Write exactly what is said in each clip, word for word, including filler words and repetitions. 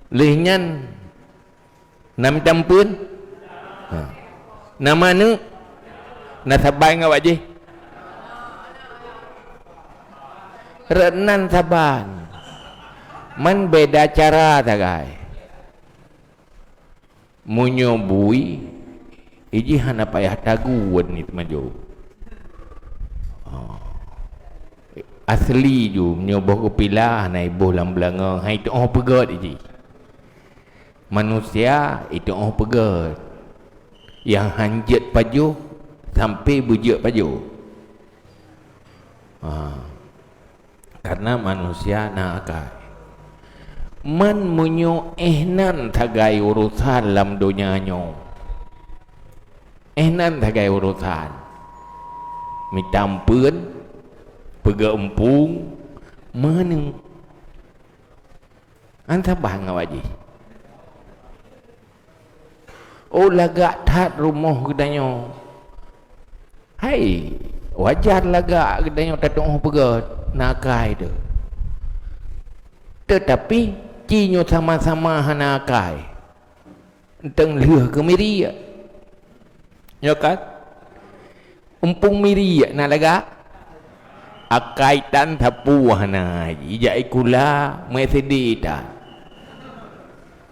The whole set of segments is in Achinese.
Lheueh nyan, na mita eumpeuen? Ha. Na manök? Na saban ngon awak jih? Rot nan saban. Man beda cara sagai. Meunyoe bui, ijih hana payah tagun ni teumajoh. Oh. Asli ju, meunyoe boh geupila hana iboh lam beulangong, hai teu'oh peugöt ijih. Manusia iteu'oh peugöt. Nyang han jeuet pajoh, sampai beujeuet pajoh. Ha. Karena manusia na akai. Man meunyoe éh nan sagai urosan lam donya nyoe. Éh nan sagai urosan. Mita eumpeuen, peugöt eumpung, meuneuk. An saban ngon awak jih. Oh, lagak that rumoh geutanyoe. Hai, wajar lagak geutanyoe tateu'oh peugöt, na akai teuh. Teutapi, ci nyoe sama-sama hana akai. Eunteuk lheueh keu miriek. Nyo kan? Eumpung miriek na lagak? Akai tan sapeue hana, ijak sikula, meusideh tan.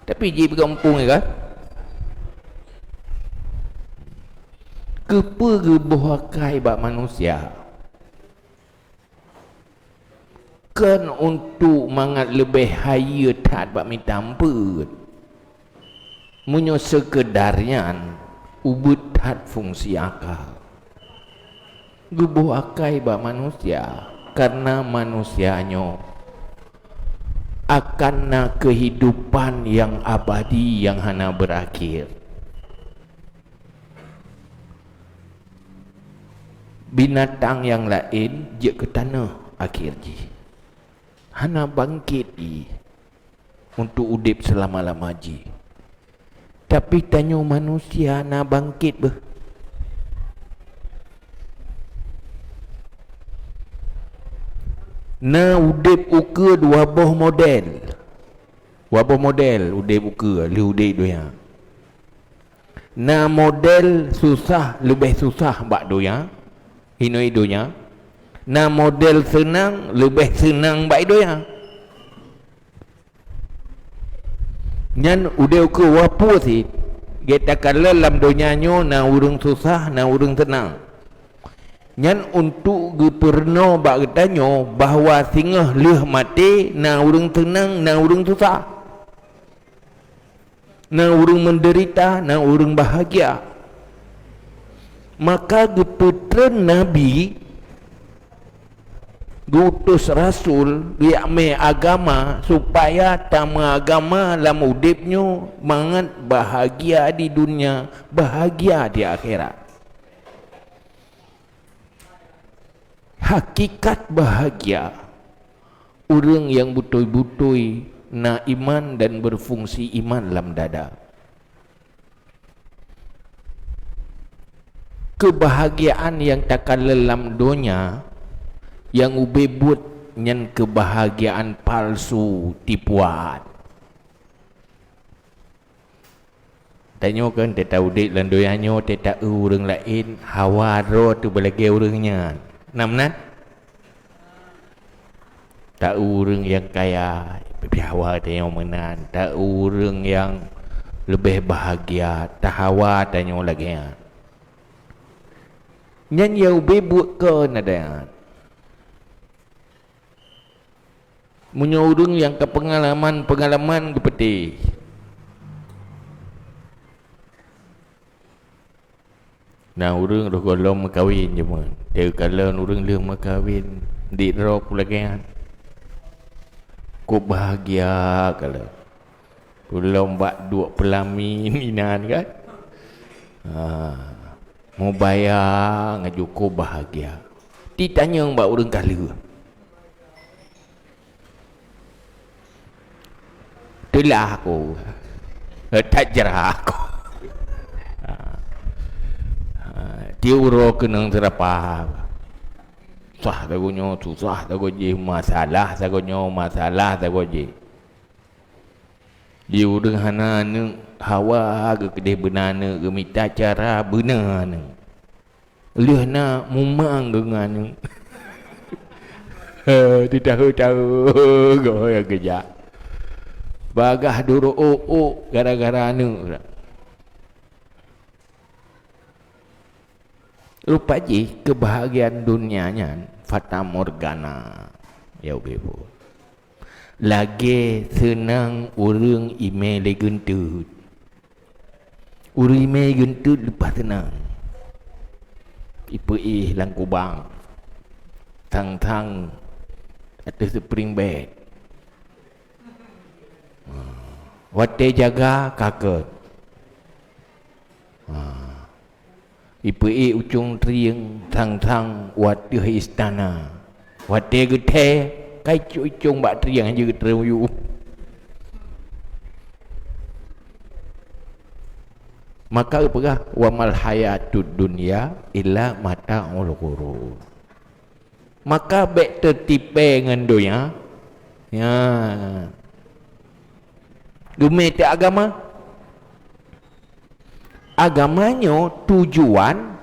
Tapi jipeugah eumpung kan? Keupeue geuboh akai bak manusia? Kon untuk mangat leubeh hayeue that bak mita eumpeuen. Meunyoe seukeudar nyan, ubit that fungsi akai. Geuboh akai bak manusia, karena manusia nyoe akan na keuhidupan nyang abadi nyang hana beurakhé. Binatang nyang laén jeuet keu tanoh akhé jih. Hana bangkét jih untuk udeb seulama-lama jih. Tapi tanyoe manusia na bangkét beuh. Na udeb ukeue dua boh model. Dua boh model udeb ukeue lheueh udeb donya. Na model susah leubeh susah bak donya, inoi donya. Na model seunang leubeh seunang bak donya. Nyan udeb ukeue wapu sit, gét takalon lam donya nyoe na ureuëng susah, na ureuëng seunang. Nyan untuk geupeurunoe bak geutanyoe bahwa singoh lheueh maté na ureuëng seunang, na ureuëng susah. Na ureuëng meudeurita, na ureuëng bahagia. Maka geupeutreun Nabi, geuutus rasul, geujak mé agama, supaya tameuagama lam udeb nyoe mangat bahagia di dunia, bahagia di akhirat. Hakikat bahagia, ureuëng nyang beutôi-beutôi na iman dan beufungsi iman lam dada. Keubahagiaan nyang takalon lam donya, nyang ubé buet nyan keubahagiaan palsu, tipuan. Tanyoe kan teuta udeb lam donya nyoe teuta eu ureuëng laén hawa droe teuh beulagée ureuëng nyan. Na meunan? Ta eu ureuëng nyang kaya, pih hawa tanyoe meunan. Ta eu ureuëng nyang leubeh bahagia, ta hawa tanyoe lagée nyan. Nyan nyang ubé buet keu na dayat. Meunyoe ureuëng nyang ka peungalaman-peungalaman geupeuteh, na ureuëng roh gohlom meukawen jameun, teukalon ureuëng lheueh meukawen, dik droe peue lagée nyan, kok bahagia kalon. Ulôn bak duek peulami inan kan. Ha. Mubaya ngon jukôb bahagia. Titanyong bak ureuëng ka lheueh. Teulah aku. Tajrah aku. Ha. Ha. Tiep uroe keunong seurapa. Susah sagoe nyoe, susah sagoe jih, masalah sagoe nyoe, masalah sagoe jih. Di ureuëng hana aneuëk, hawa geukeudeh beuna aneuëk, geumita cara beuna aneuëk. Lheueh na mumang geuh ngon aneuëk. Titahu-tahu goe nyang geujak. Bagah durok ôk-ôk gara-gara aneuëk. Rupa jih keubahgian dunia nyan fatamorgana. Ya ubé bu. Lagée seunang ureuëng imé lé geunteut. Ureuëng imé geunteut leupah seunang. Ipeuéh lam kubang. Thang-thang ateueh spring bed. Ha. Watée jaga kakot. Ha. Ipeuék ucong trieng thang-thang u ateueh istana. Watée geuthée, kai cok ucong bak trieng hana geutreueng u yup. Maka geupeugah, "Wa mal hayatud dunya illa mata'ul ghurur." Maka bék teutipée ngon donya. Ya. Geumé teu agama. Agama nyoe tujuan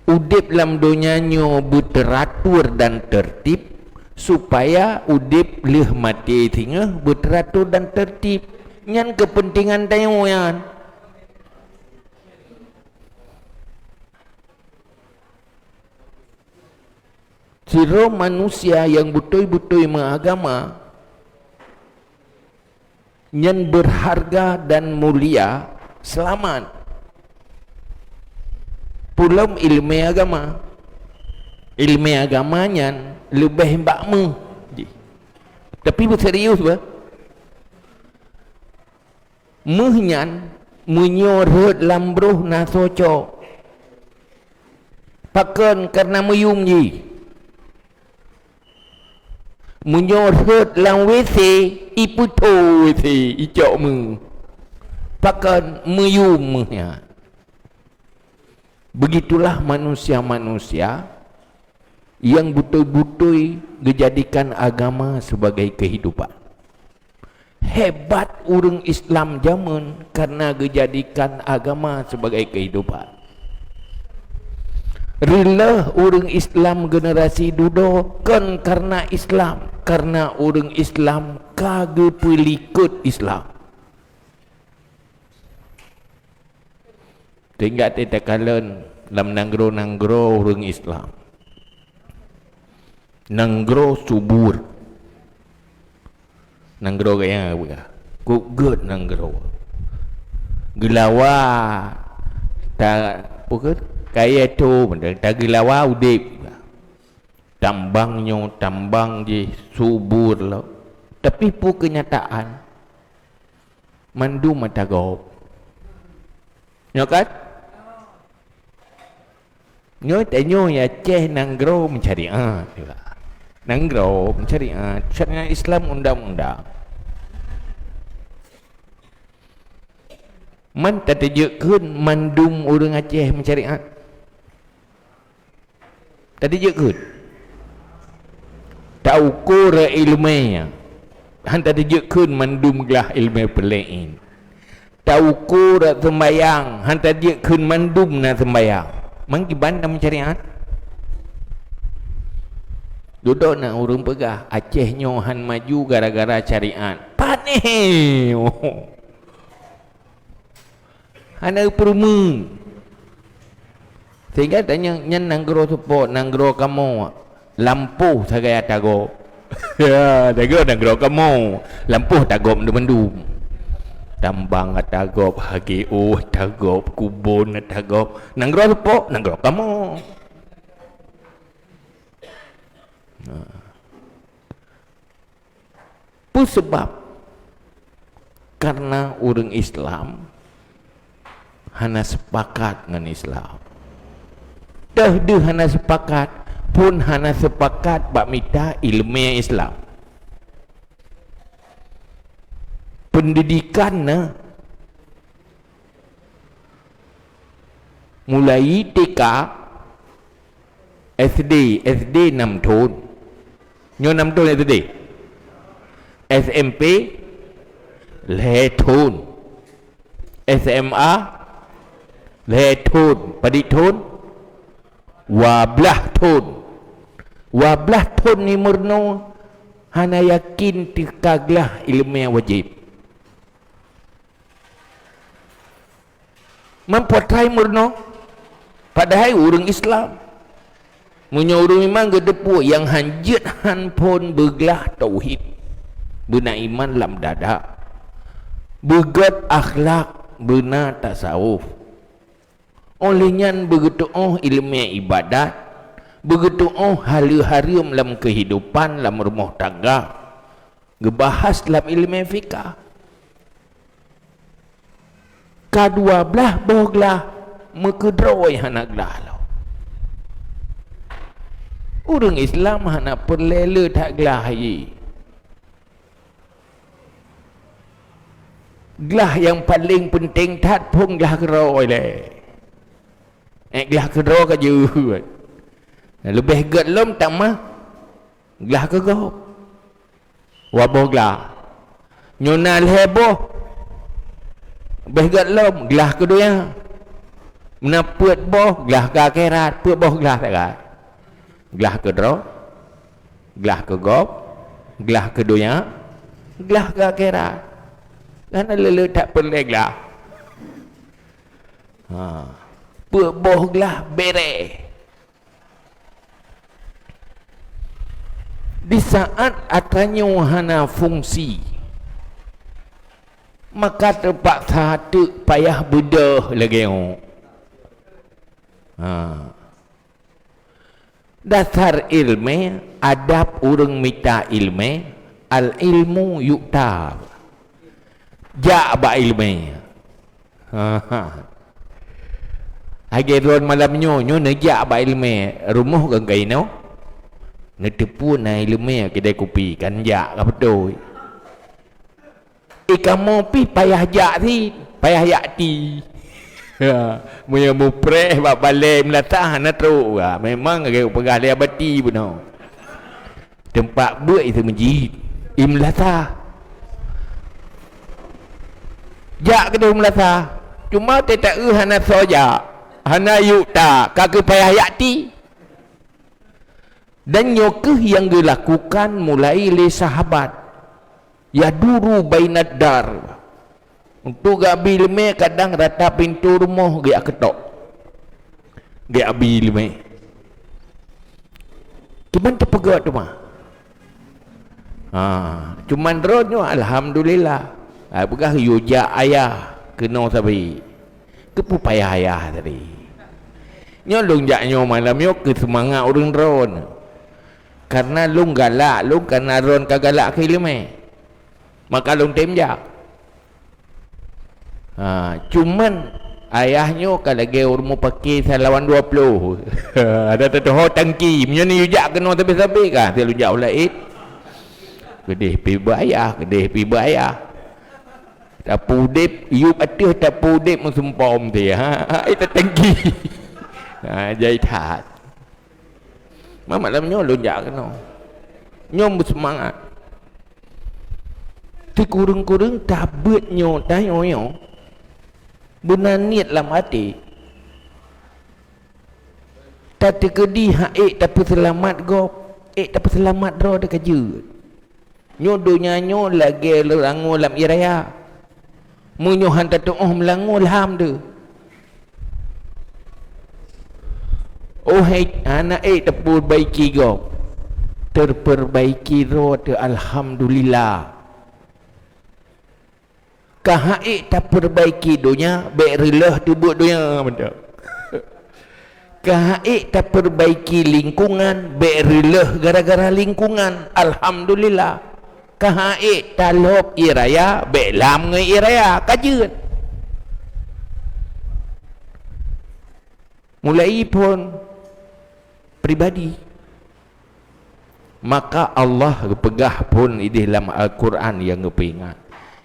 udeb lam donya nyoe beuteratur dan tertib, supaya udeb lheueh maté singoh beuteratur dan tertib. Nyan keupeuntengan tanyoe nyan. Sidroe manusia nyang beutôi-beutôi meuagama, nyan beurharga dan mulia, seulamat. Peulom ileumé agama. Ileumé agama nyan leubeh bak méuh jih. Tapi beuserius bah. Méuh nyan meunyoe rhot lam broh na soe cok. Pakon? Kareuna meuyum jih. Meunyoe rhot lam WC, ipeutho WC, icok méuh. Pakon? Meuyum méuh nyan. Begitulah manusia-manusia nyang beutôi-beutôi geujadikan agama sebagai kehidupan. Hebat ureuëng Islam jameun kareuna geujadikan agama sebagai kehidupan. Reuloh ureuëng Islam generasi dudoe kon kareuna Islam, kareuna ureuëng Islam ka geupeulikot Islam. Sehingga teuka lôn lam nanggroe-nanggroe ureuëng Islam. Nanggroe subur. Nanggroe gaya buka. Kok gét nanggroe. Geulawa ta pukul kaya tu benda ta geulawa udeb. Tambang nyoe tambang jih subur lo. Tapi pu kenyataan mandum mata gob. Nyoe kan? Nyoe tanyoe ya Aceh nanggroe meusyariat. Nanggroe meusyariat, syariat Islam undang-undang. Man tateujeuet kheun mandum ureuëng Aceh meusyariat? Tateujeuet kheun? Tauko rot ileumé, han tateujeuet kheun mandum glah ileumé peulén. Tauko rot seumbayang, han tateujeuet kheun mandum na seumbayang. Mangkiban na meusyariat? Dudoe na ureuëng peugah, Aceh nyoe han maju gara-gara syariat. Panéh! Hana peureumeun. Sehingga tanyong nyan nanggroe seupôt, nanggroe kamoe, lampôh sagai ata gob. Ya, nanggroe, nanggroe kamoe, lampôh ata gob mandum-mandum. Tambang ata gob, H G O ata gob, kubon ata gob. Nanggroe seupôt, nanggroe kamoe. Nah. Peue seubab? Kareuna ureuëng Islam hana seupakat ngon Islam. Toh deuh hana seupakat, phon hana seupakat bak mita ileumé Islam. Peundidikan na mulai T K, S D, S D nam thon. Nyoe nam thon S D. S M P, Lhèe thôn. S M A, lhèe thôn. Padit thôn? Dua blaih thôn. Dua blaih thôn nyoe meurunoe hana yakin teuka glah ileumèe wajéb. Man peue asai meurunoe? Padahai ureueng Islam. Meunyoe ureueng iman geuteupeue nyang hanjeuet han phôn beuglah tauhid, beuna iman lam dada, beugöt akhlak, beuna tasawuf. Óh lheueh nyan beugeuteuôh ileumèe ibadat, beugeuteuôh haleue hareuem lam keuhidupan lam rumoh tangga, geubahas lam ileumèe fikah. Ka dua blaih boh glah meukeudroe hana glah lom. Ureueng Islam hana peureulèe le that glah jih. Glah nyang paleng peunteng that phôn glah keudroe lé. Eh, glah keudroe ka jeuet. Leubeh göt lom tamah glah keu gob. Dua boh glah. Nyoe na lhèe boh. Leubeh göt lom glah keu donya. Meunan peuet boh glah keu akhirat, peuet boh glah sagai. Glah keudroe, glah keu gob, glah keu donya, glah keu akhirat. Hana le-le that peureulèe glah. Ha. Peuet boh glah bèrèh. Di saat atra nyoe hana fungsi, maka teupaksa teuk payah beudôh lagèe nyoe. Ha. Dasar ileumèe, adab ureueng mita ileumèe, al-ilmu yu'ta. Jak bak ileumèe. Lagèe droen malam nyoe, nyoe neujak bak ileumèe, rumoh ngon keunoe. Neuteupeue na ileumèe keudè kupi, kan jak ka beutôi. Eh, kamoe pih payah jak cit, payah jak ti. Meunyoe mupreh bak balèe meulatah hana trok, ha, memang lagèe peugah lé Abati bunoe. Teumpat beuet i seumeujid, i meulatah. Jak keudeh meulatah, cuma teuta eu hana soe jak, hana yu'ta, ka keuh payah jak ti. Dan nyoe keuh nyang geulakukan mulai lé sahabat. Yaduru bainad dar. Untuk geuabi leumèe kadang rata pintoe rumoh geujak keutok. Geujak abi leumèe. Cuman teupeugah teuma. Ha, cuman droeneuh alhamdulillah. Ha, peugah yue jak ayah keunoe sabe. Keupeue payah ayah tadi? Nyoe lôn jak nyoe malam nyoe keu seumangat ureueng droeneuh. Karena lôn galak, lôn karena droeneuh ka galak keu ileumèe. Maka lôn tem jak. Ha, cuman ayah nyoe ka lagèe ureueng mupake salawan dua ploh. Ada teutoho tangki. Meunyoe neujak keunoe sabe-sabe ka, lôn jak u laén. Keudeh pih beu ayah, keudeh pih beu ayah. Tapeu udép, yup ateueh tapeu udép meusumpom teuh, ha, ha, eh, tatangki. Ha, jai that. Malam nyoe lôn jak keunoe. Nyoe beuseumangat. Teukureueng-kureueng tabeuet nyoe tanyoe nyoe. Beuna niet lam até. Tateukeudi han ék tapeuseulamat gob, ék tapeuseulamat droe teuh ka jeuet. Nyoe donya nyoe lagèe langoe lam ié raya. Meunyoe han tatu'oh meulangoe lham teuh. Oh hai, hana ék tapeubaiki gob. Teupeubaiki droe teuh alhamdulillah. Ka han ék tapeubaiki donya, bèk reuloh teuh beuet donya mantong. Ka han ék tapeubaiki lingkungan, bèk reuloh gara-gara lingkungan. Alhamdulillah. Ka han ék talhôb ié raya, bèk lam ngon ié raya. Ka jeuet. Mulai phôn pribadi. Maka Allah geupeugah phôn idéh lam Al-Qur'an nyang geupeuingat,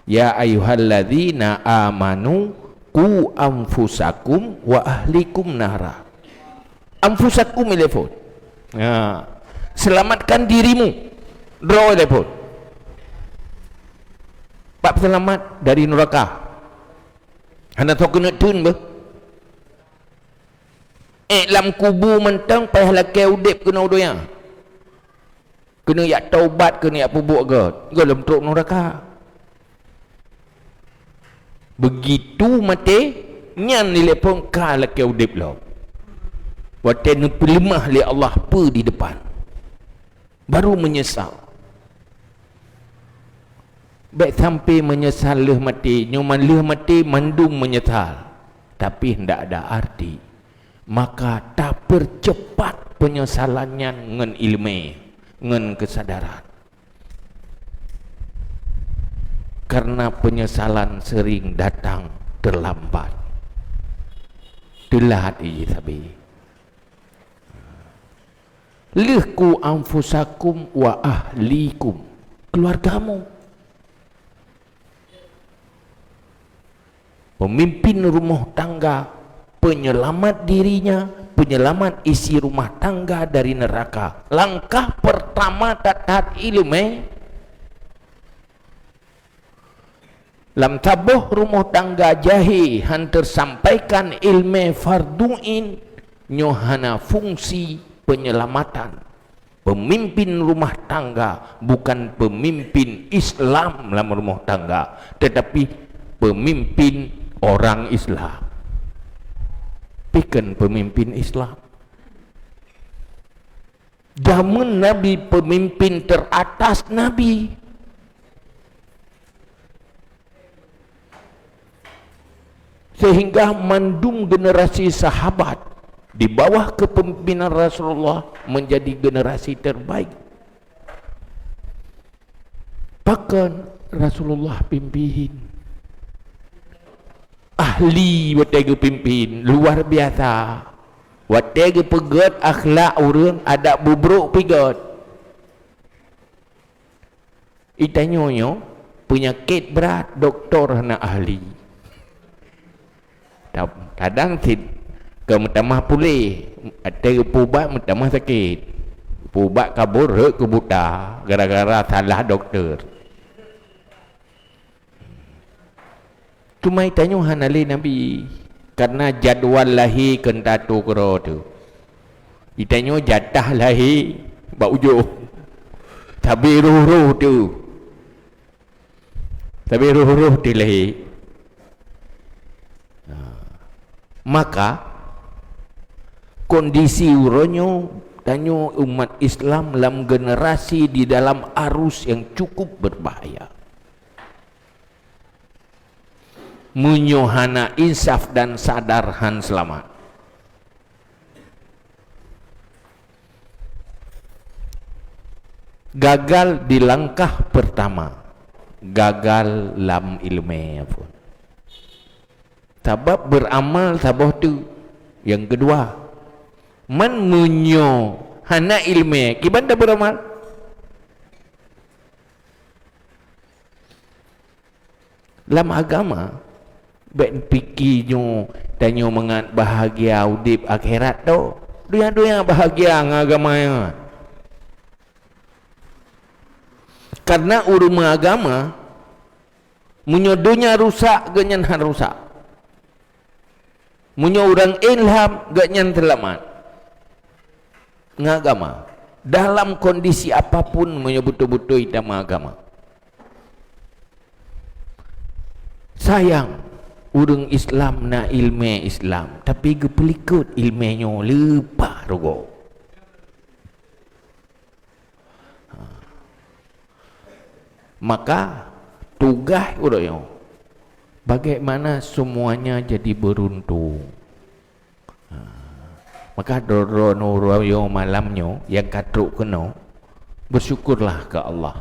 "Ya ayyuhalladzina amanu qu anfusakum wa ahlikum nara." Anfusakum ilèe phôn. Ya. Selamatkan dirimu. Droe ilèe phôn. Bak Seulamat dari nuraka. Hana soe keuneuk theun beuh. Ék lam kubu mantong payah lakée udeb keunoe donya. Keuneuk jak taubat, keuneuk jak peubuet gét, gohlom trok nuraka. Begitu maté, nyan ilée phon ka lakée udeb lom. Watée neupeuleumah lé Allah peue di depan, baru meunyeusal. Bék sampai meunyeusal lheueh maté, nyoe man lheueh maté mandum meunyeusal, tapi ndak ada arti. Maka tapeuceupat peunyesalan nyan ngon iéleumé, ngon keusadaran. Karena peunyesalan seuring datang teulambat. Teulat jih sabe. Lheueh ku anfusakum wa ahlikum, keluargamu. Pemimpin rumah tangga, penyelamat dirinya, penyelamat isi rumah tangga dari neraka. Langkah pertama that-that iéleumé. Lam saboh rumah tangga jahé han teusampaikan iéleumé fardhu ain, nyoe hana fungsi penyelamatan. Pemimpin rumah tangga bukan pemimpin Islam lam rumah tangga, tetapi pemimpin orang Islam. Piken pemimpin Islam. Jameun Nabi pemimpin teratas Nabi. Sehingga mandum generasi sahabat di bawah kepemimpinan Rasulullah menjadi generasi terbaik. Pakon Rasulullah pimpin? Ahli watée geupimpin, luar biasa. Watée geupeugét akhlak ureuëng, adak bubrok pih gét. Itanyoe nyoe peunyakét brat, doktor hana ahli. Ta-, kadang cit ka meutamah puléh, watée geupeuubat meutamah sakét. Geupeuubat kabur rhot keu buta gara-gara salah doktor. Teuma itanyoe hana lé Nabi, karena jadwal lahé keu tatu keudroe teuh. Itanyoe jatah lahé bak ujong. Sabe roh-roh teuh. Sabe roh-roh teuh lahé. Ha. Maka, kondisi uroe nyoe, tanyoe umat Islam lam generasi di dalam arus yang cukup berbahaya. Meunyoe hana insaf dan sadar, han seulamat. Gagal di langkah pertama, gagal lam iéleumé pun. Sabab beuramal saboh teuk. Nyang keudua, man meunyoe hana iéleumé, kiban tabeuramal? Lam agama, bék pike nyoe tanyoe mangat bahagia udeb akhirat tho. Donya-donya bahagia ngon agama nyan. Karena ureuëng meuagama, meunyoe donya rusak, geuhnyan han rusak. Meunyoe ureuëng ilham, geuhnyan seulamat. Ngon agama. Dalam kondisi apapun, meunyoe beutôi-beutôi tameuagama. Sayang, ureuëng Islam na iéleumé Islam, tapi geupeulikot iéleumé nyoe leupah rugoe. Ha. Maka, tugaih uroe nyoe, bagaimana semuanya jadi beruntung. Ha. Maka, droeneuh uroe nyoe malam nyoe nyang ka trok keunoe, bersyukurlah keu Allah.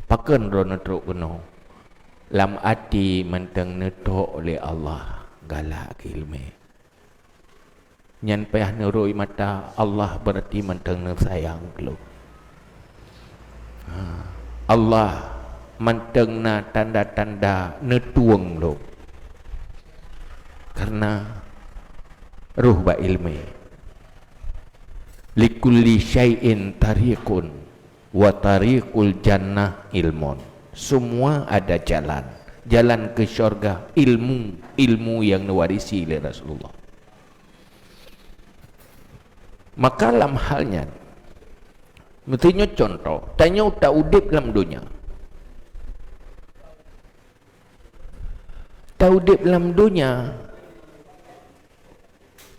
Pakon droeneuh trok keunoe? Lam até mantong neutok lé Allah galak keu iéleumé. Nyan payah neurôi mata Allah, berarti mantong neusayang keu lôn. Ha, Allah mantong na tanda-tanda neutueng lôn. Karena roh bak iéleumé. Likulli syai'in tariqun. Wa tariqul jannah ilmun. Semua ada jalan. Jalan ke syurga, ilmu, ilmu yang diwarisi oleh Rasulullah. Maka lam hal nyan, meutinyoe contoh, tanyoe taudeb lam donya. Taudeb lam donya,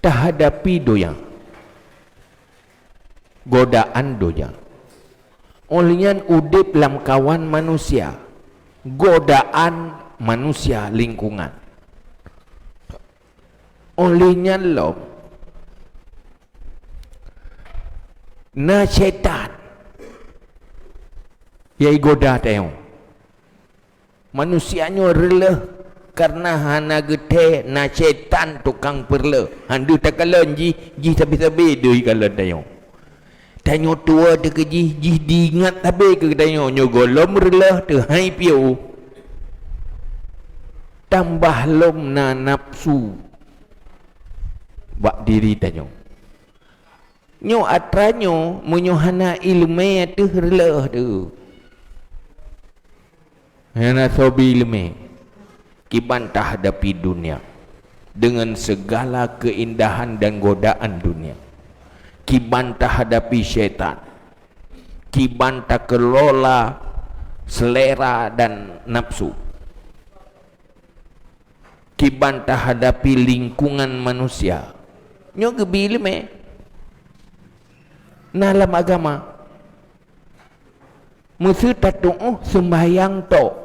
tahadapi donya, godaan donya. Óh lheueh nyan udeb lamkawan manusia, godaan manusia, lingkungan. Óh lheueh nyan lom, na syaitan nyang goda tanyoe. Manusia nyoe reuloh kareuna hana geuthée na syaitan tukang peureuloh. Han deuh takalon jih, jih sabe-sabe deuh jikalon tanyoe. Tanyoe tuwoe teuh keu jih, jih diingat sabe keu tanyoe. Nyoe gohlom reuloh teuh hai piôh. Tambah lom na nafeusu bak diri tanyoe. Nyoe atra nyoe, meunyoe hana iéleumé teuh reuloh teuh. Hana soe bi iéleumé. Kiban tahadapi dunia dengan segala keindahan dan godaan dunia. Kiban tahadapi syaitan. Kiban takeulola selera dan nafeusu. Kiban tahadapi lingkungan manusia. Nyoe geubi iéleumé. Na lam agama. Meuseu tatuoh seumbahyang tok.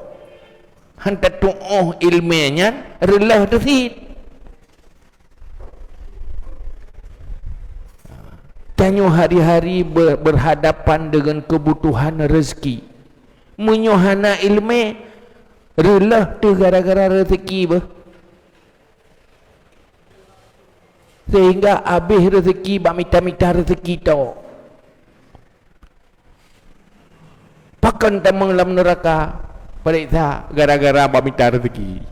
Han tatuoh iéleumé nyan reuloh teuh cit. Tanyoe hari-hari ber-, berhadapan dengan kebutuhan rezeki. Meunyoe hana iéleumé, reuloh teuh gara-gara rezeki beuh. Sehingga abéh rezeki bak mita-mita rezeki tok. Pakon tamong lam neuraka, pareksa gara-gara bak mita rezeki.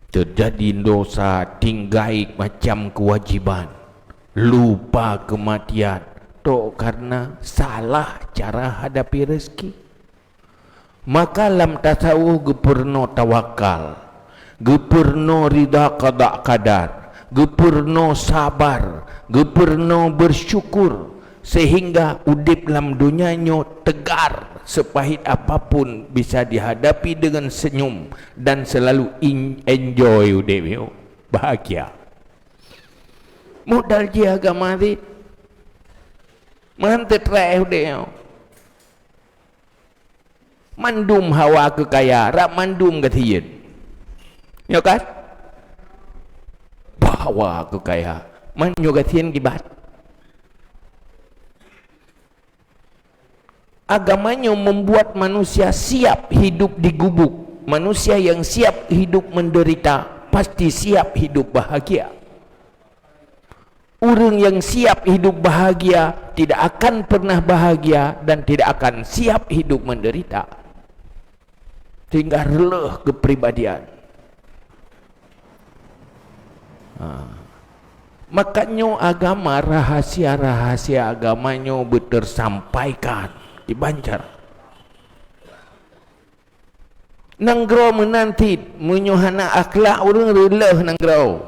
Teujadi dosa, tinggai macam keuwajiban, lupa keumatian, tok kareuna salah cara hadapi rezeki. Maka lam tasawuf geupeurunoe tawakal, geupeurunoe ridha qada qadar, geupeurunoe sabar, geupeurunoe beusyukur, sehingga udeb lam donya nyoe teugar, seupahit apapun bisa dihadapi deungon seunyum dan seulalu in-, enjoy udeb nyoe, bahagia. Modal jih agama cit. Meuhan teutrek udeb nyoe. Mandum hawa keu kaya, rab mandum gasien. Nyo kan? Bah, hawa keu kaya. Man nyo gasien kiban. Agama nyoe membuat manusia siap hidup di gubuk. Manusia yang siap hidup menderita, pasti siap hidup bahagia. Ureuëng yang siap hidup bahagia tidak akan pernah bahagia dan tidak akan siap hidup menderita. Sehingga reuloh keupribadian. Ha. Maka nyoe agama, rahasia-rahasia agama nyoe beuteusampaikan di banjar. Nanggroe meunan cit, meunyoe hana akhlak ureuëng reuloh nanggroe.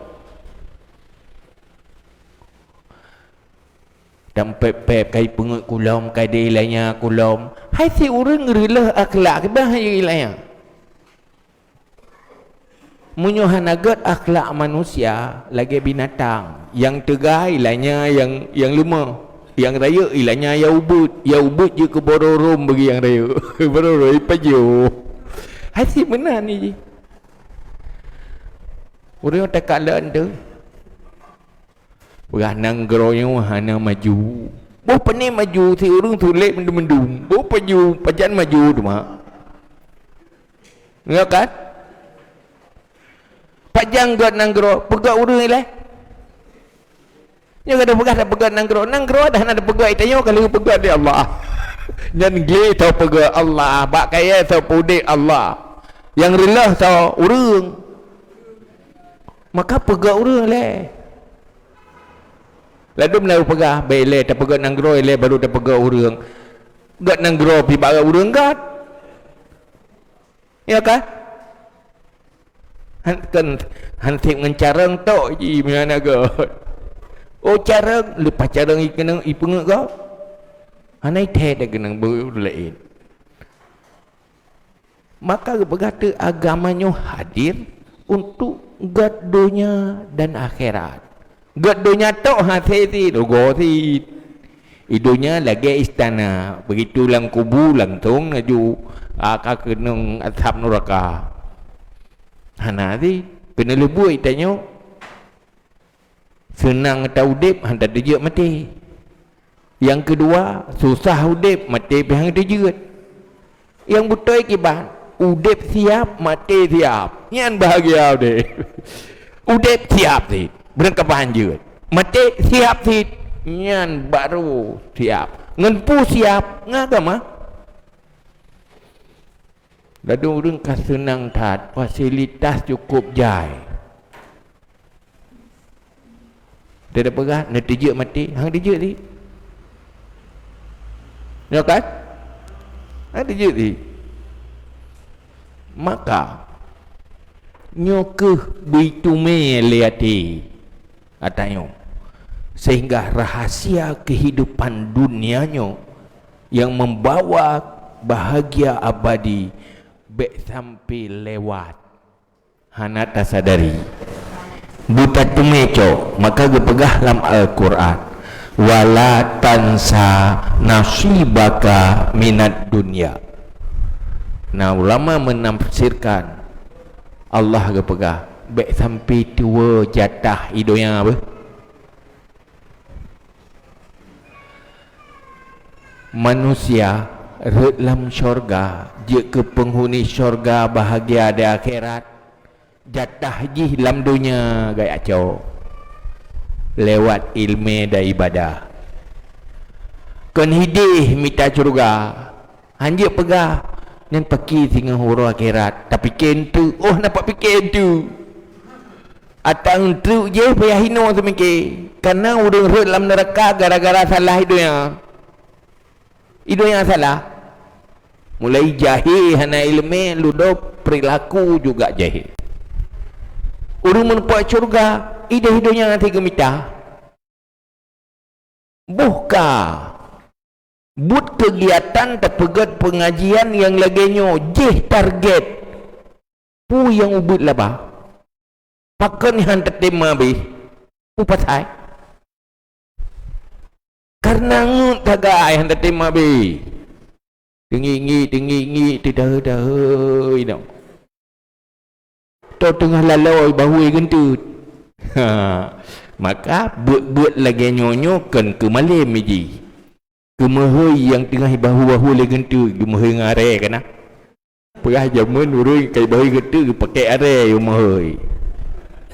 Tampép-pép kai peungeuet kulom, kai deh ilanya kulom. Hai si ureuëng reuloh akhlak, kiban hai ilanya. Meunyoe hana gét akhlak manusia, lagée binatang, nyang teuga ilanya nyang, nyang leumah, nyang rayeuk ilanya nyang ubit, nyang ubit jeuet keu barô rhom bagi nyang rayeuk. Barô rhom ipajoh. Hai si meunan ni jih. Ureuëng takalon teuh. Peugah nanggroe nyoe hana maju. Boh pane maju, si ureuëng tulék mendum-mendum. Boh paju, pajan maju teuma. Nyo kan? Pajan gét nanggroe, peugét ureuëng ilée. Nyoe ka peugah tapeugét nanggroe. Nanggroe dah hana tapeugét, tanyoe ka lheueh peugét di Allah. Nyan glé tho peugét Allah, bak kayée tho peudeh Allah. Nyang reuloh tho ureuëng. Maka peugét ureuëng ilée. Ladôm laju peugah, bèk ilée tapeugét nanggroe ilée baru tapeugét ureuëng. Gét nanggroe pih bak ureuëng gét. Ya kan? Han, kan, han sép ngon carông tok ji meunan gét. Oh, carông, leupah carông i keunong i peungeuet gét. Hana i thèe keunong beu laén. Maka geupeugah teuk agama nyoe hadir untuk gét donya dan akhirat. Gét donya tok hase cit, rugoe cit. I donya lagée istana, begitu lam kubu langsong laju, a, ka keunong asab nuraka. Hana cit, keuneuk leubuet tanyoe. Seunang taudeb, han tateujeuet maté. Nyang keudua, susah udeb, maté pih han teujeuet. Nyang beutôi kiban, udeb siab, maté siab. Nyan bahagia udeb. Udeb siab cit, beurangkaban jeuet. Maté siab cit, nyan baru siab. Ngon peue siab? Ngon agama. Ladôm ureuëng ka seunang that, fasilitas cukup jai. Dia dah peugah, neuteujeuet maté, hang teujeuet cit. Ya kan? Hang teujeuet cit. Maka, nyoe kheueh beuitumé lé até geutanyoe, sehingga rahasia kehidupan dunia nyoe yang membawa bahagia abadi bék sampai lewat. Hana tasadari. Beutateumé cok, maka geupeugah lam Al-Quran, "Wala tansa nasibaka minad dunya." Nah, ulama menafsirkan, Allah geupeugah, bék sampai tuwoe jatah i donya beuh. Manusia rhot lam syurga, jeuet keu peunghuni syurga bahagia di akhirat, jatah jih lam donya gaya cok lewat iéleumé dan ibadah. Kon hidéh mita syurga, hanjeuet peugah, "Nyan paki singoh uroe akhirat, tapike enteuk." Oh, na pat pike enteuk. Ata enteuk jih payah hinoe seumike, kareuna ureuëng rhot lam neuraka gara-gara salah i donya. I donya salah. Mulai jahé hana iéleumé, ludob perilaku juga jahé. Ureuëng meuneupeuk syurga, ideh i donya hana geumita. Boh ka buet keugiatan tapeugét peungajian nyang lagée nyoe jih target. Peue nyang ubit laba? Pakon han tatem abéh? Peue pasai? Kareuna ngeut tagai han tatem abéh. Teungiek-ngiek, teungiek-ngiek, teudahe-dahe inong. Toh teungoh laloe bahue geunteut. Ha, maka buet-buet lagée nyoe nyoe kon keu malem jih. Keumeuhôi nyang teungoh bahue-bahue lé geunteut, geumeuhôi ngon arée kana. Peugah jameun ureuëng kai bahue geunteut geupakée arée yue meuhôi.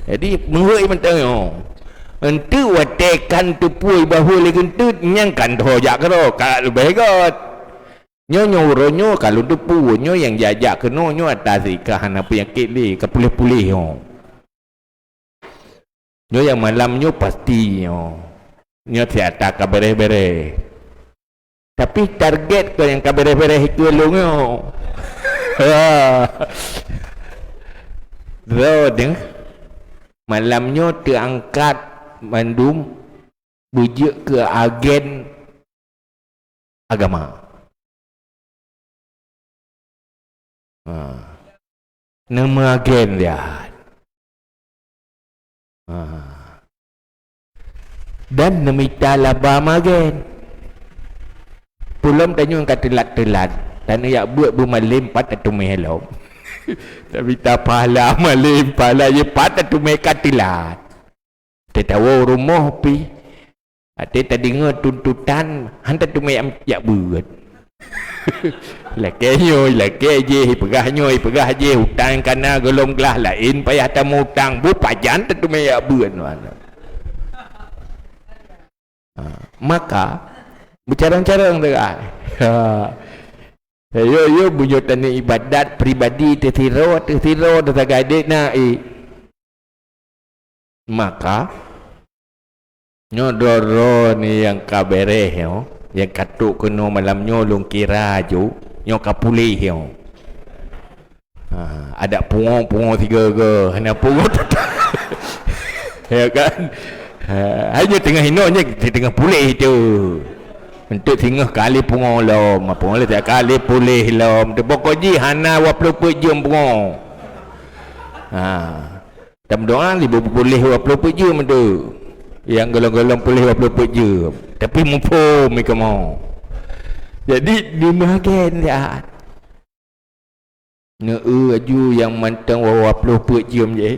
Jadi meuhôi mantong nyoe. Enteuk watée kan teupue bahue lé geunteut nyang kan tho jak keudroe ka leubeh gét. Nyoe, nyoe uroe nyoe ka lôn teupeu, nyoe nyang jak-jak keunoe nyoe ata sika hana peunyakét lé, ka puléh-puléh nyoe. Nyoe nyang malam nyoe pasti nyoe. Nyoe si ata ka beréh-beréh. Tapi target keu nyang ka beréh-beréh ikeu lôn nyoe. Droe deuh, malam nyoe teuangkat mandum beujeuet keu agen agama. Ha. Neumeuagen liat. Ha. Dan neumita laba meuagen. Peulom tanyoe ka teulat-teulat. Tanyoe jak beuet beumalem pat tateumé lom. Tamita pahala malem, pahala jih pat tateumé ka teulat. Teuh tawoe u rumoh pih, até tadeungoe tuntutan, han tateumé jak beuet. Lakée nyoe, lakée jéh, ipeugah nyoe, ipeugah jéh, utang kana gohlom glah laén payah tameuutang, beupajan tateumé jak beuet. Ha, maka, beucarông-carông teuka. Ha. Yo, yo, meunyoe taneuk ibadat pribadi teuh sidroe, teuh sidroe, teuh sagai dék na, eh. Maka, nyoe droe-droe ni nyang ka beréh nyoe, Nyang ka trok keunoe malam nyoe lôn kira ju, nyoe ka puléh nyoe. Ha, adak pungo-pungo sigoe-goe, hana pungo teutap. Ya kan? Ha, hai nyoe teungoh inoe, nyoe teungoh puléh tu. Eunteuk singoh kali pungo lom, pungo lom tiap kali puléh lom. Tu pokok jih hana dua ploh peuet jeuem pungo. Ha. Tameudoa sibu puléh dua ploh peuet jeuem tu. Nyang golom-golom puléh dua ploh peuet jeuem. Tapi muphom kamoe. Jadi, di meuhagén siat. Neu-eu aju nyang mantong dua ploh peuet jeuem je.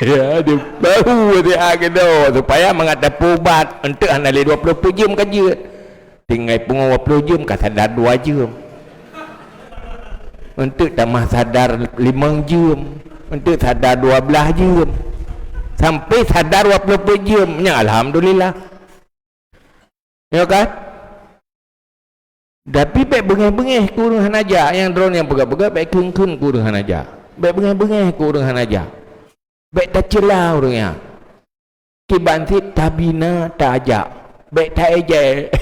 Ya, dia baru siat keudroe supaya mangat tapeuubat, eunteuk hana lé dua ploh peuet jeuem ka jeuet. Tinggai pungo dua ploh jeuem ka sadar dua jeuem. Eunteuk tamah sadar limong jeuem. Eunteuk sadar dua blaih jeuem. Sampai sadar dua ploh peuet jeuem. Nyan alhamdulillah. Ya kan? Tapi bék beungéh-beungéh keu ureuëng hana jak, nyang droeneuh nyang peugah-peugah bék kheun-kheun keu ureuëng hana jak. Bék beungéh-beungéh keu ureuëng hana jak. Bék tacela ureuëng nyan. Kiban cit tabina tajak. Bék taéjék.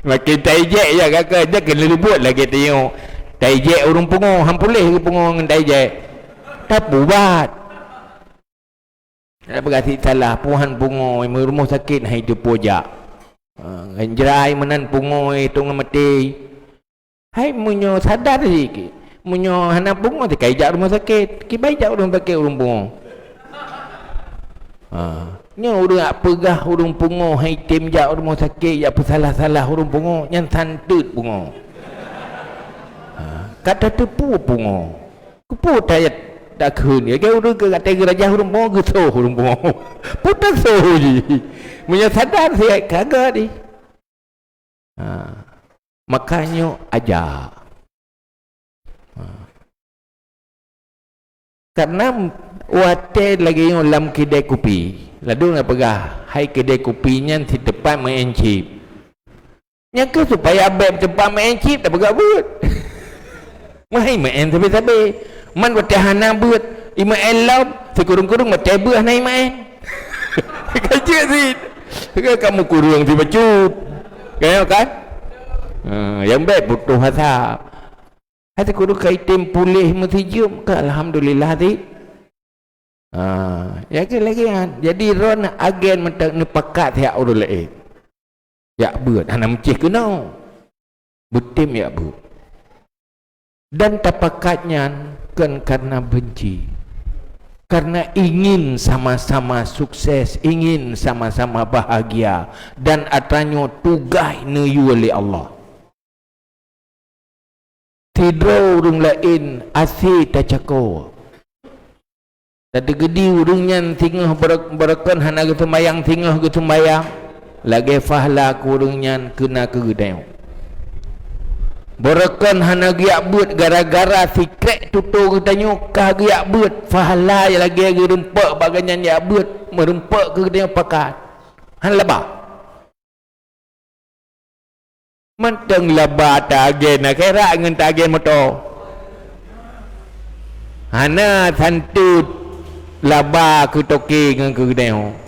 Makin taéjék ya kakak, jak keuneuk leubuet lagée tanyoe. Taéjék ureuëng pungo, han puléh keu pungo ngon taéjék. Tapeuubat. Ada peugah cit salah, puhan pungo, meurumoh sakét hai teupeu jak. Ha, ngon jrai meunan pungo, eh, teungoh maté. Hai meunyoe sadar sikét, meunyoe hana pungo, sikai jak rumoh sakét. Kiban jak rumoh sakét ureuëng pungo. Ha, nyoe ureuëng jak peugah ureuëng pungo, hai tem jak rumoh sakét, jak peusalah-salah ureuëng pungo, nyan santeut pungo. Ha, ka tateupeue pungo. Keupeue tayat takheun, ya, ureuëng keu até geurajah ureuëng pungo, geusoh ureuëng pungo. Peue tasoh jih. Meunyoe sadar siat ka gét jih. Ha. Maka nyoe aja. Ha. Karena watée lagée nyoe lam keudée kupi, ladôm na peugah, hai keudée kupi nyan siteumpat meu'en chip. Nyan keuh supaya bék teumpat meu'en chip tapeugah beuet. Meuhai meu'en sabe-sabe. Man watée hana beuet, imeu'en lom, sikureueng-kureueng watée beuet hana imeu'en. Ka jeuet cit. Ka kamoe kureueng sibacut. Ka nyoe kan? Ha, nyang bék putôh asa. Hati kudu ka item puléh meusijeuem ka alhamdulillah cit. Ha, ya ke lagée nyan. Jadi droeneuh agen mantong neupakat siat ureuëng laén. Jak beuet, hana meucéh keunoe. Beutem jak beuet. Dan tapakat nyan kon karena benci. Karena ingin sama-sama sukses, ingin sama-sama bahagia, dan atra nyoe tugaih neuyue lé Allah. Sidroe ureuëng laén asé tacako. Tateukeudi ureuëng nyan singoh beureu-, beureukan hana geuseumayang, singoh geuseumayang, lagée pahala keu ureuëng nyan keu na keu geutanyoe. Beureukan hana geujak beuet gara-gara sikrék tutoe geutanyoe ka geujak beuet, pahala lagée geurumpok bak geuhnyan jak beuet, meurumpok keu geutanyoe pakat. Hana laba. Mantong laba taagen akhirat ngon taagen moto. Hana santeut laba keu toke ngon keu geutanyoe.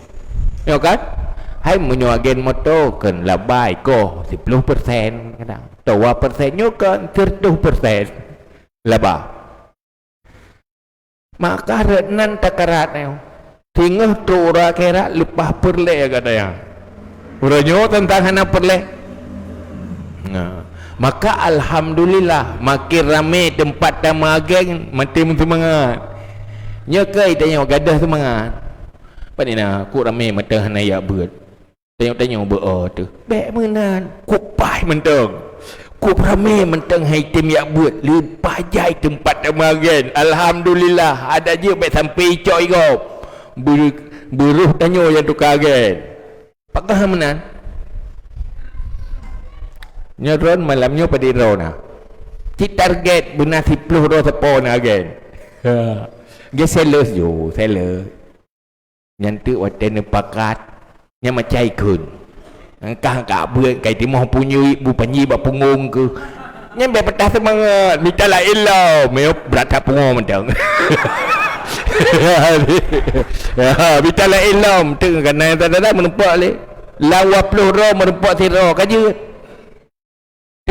Nyoe kan? Hai meunyoe agen moto kon laba ikoh siploh persen kadang. Dua persen nyoe kon seratus persen laba. Maka rot nan takarat nyoe. Singoh trok uroe akhirat leupah peureulée gata nyan. Uroe nyoe teuntang hana peureulée. Nah, maka alhamdulillah makin ramé teumpat tameuagen maté meuseumangat. Nyoe keuh tanyoe gadoh seumangat. Pane na kok ramé mantong hana jak beuet. Tanyoe-tanyoe beu-o teuh. Bék meunan, kupaih mantong. Kup ramé mantong hai tem jak beuet, leupah jai teumpat tameuagen. Alhamdulillah, adak jeuet bék sampai icok igob. Beu-, beuroh tanyoe nyang tuka agen. Pakon meunan? Nyoe droen malam nyoe padit droe na. Cit target beuna siploh droe sapo na agen. Ha. Ge sales jo, sales. Nyan teuk watée neupakat, nyan macai kheun. Angkah-angkah beuet kai timoh punyuik bu panji bak punggong keuh. Nyan bék patah seumangat, mita laén lom, miyup brat that pungo mantong. Ya, mita laén lom, teuk kana nyang tada meurumpok lé. Lam dua ploh droe meurumpok sidroe, ka jeuet.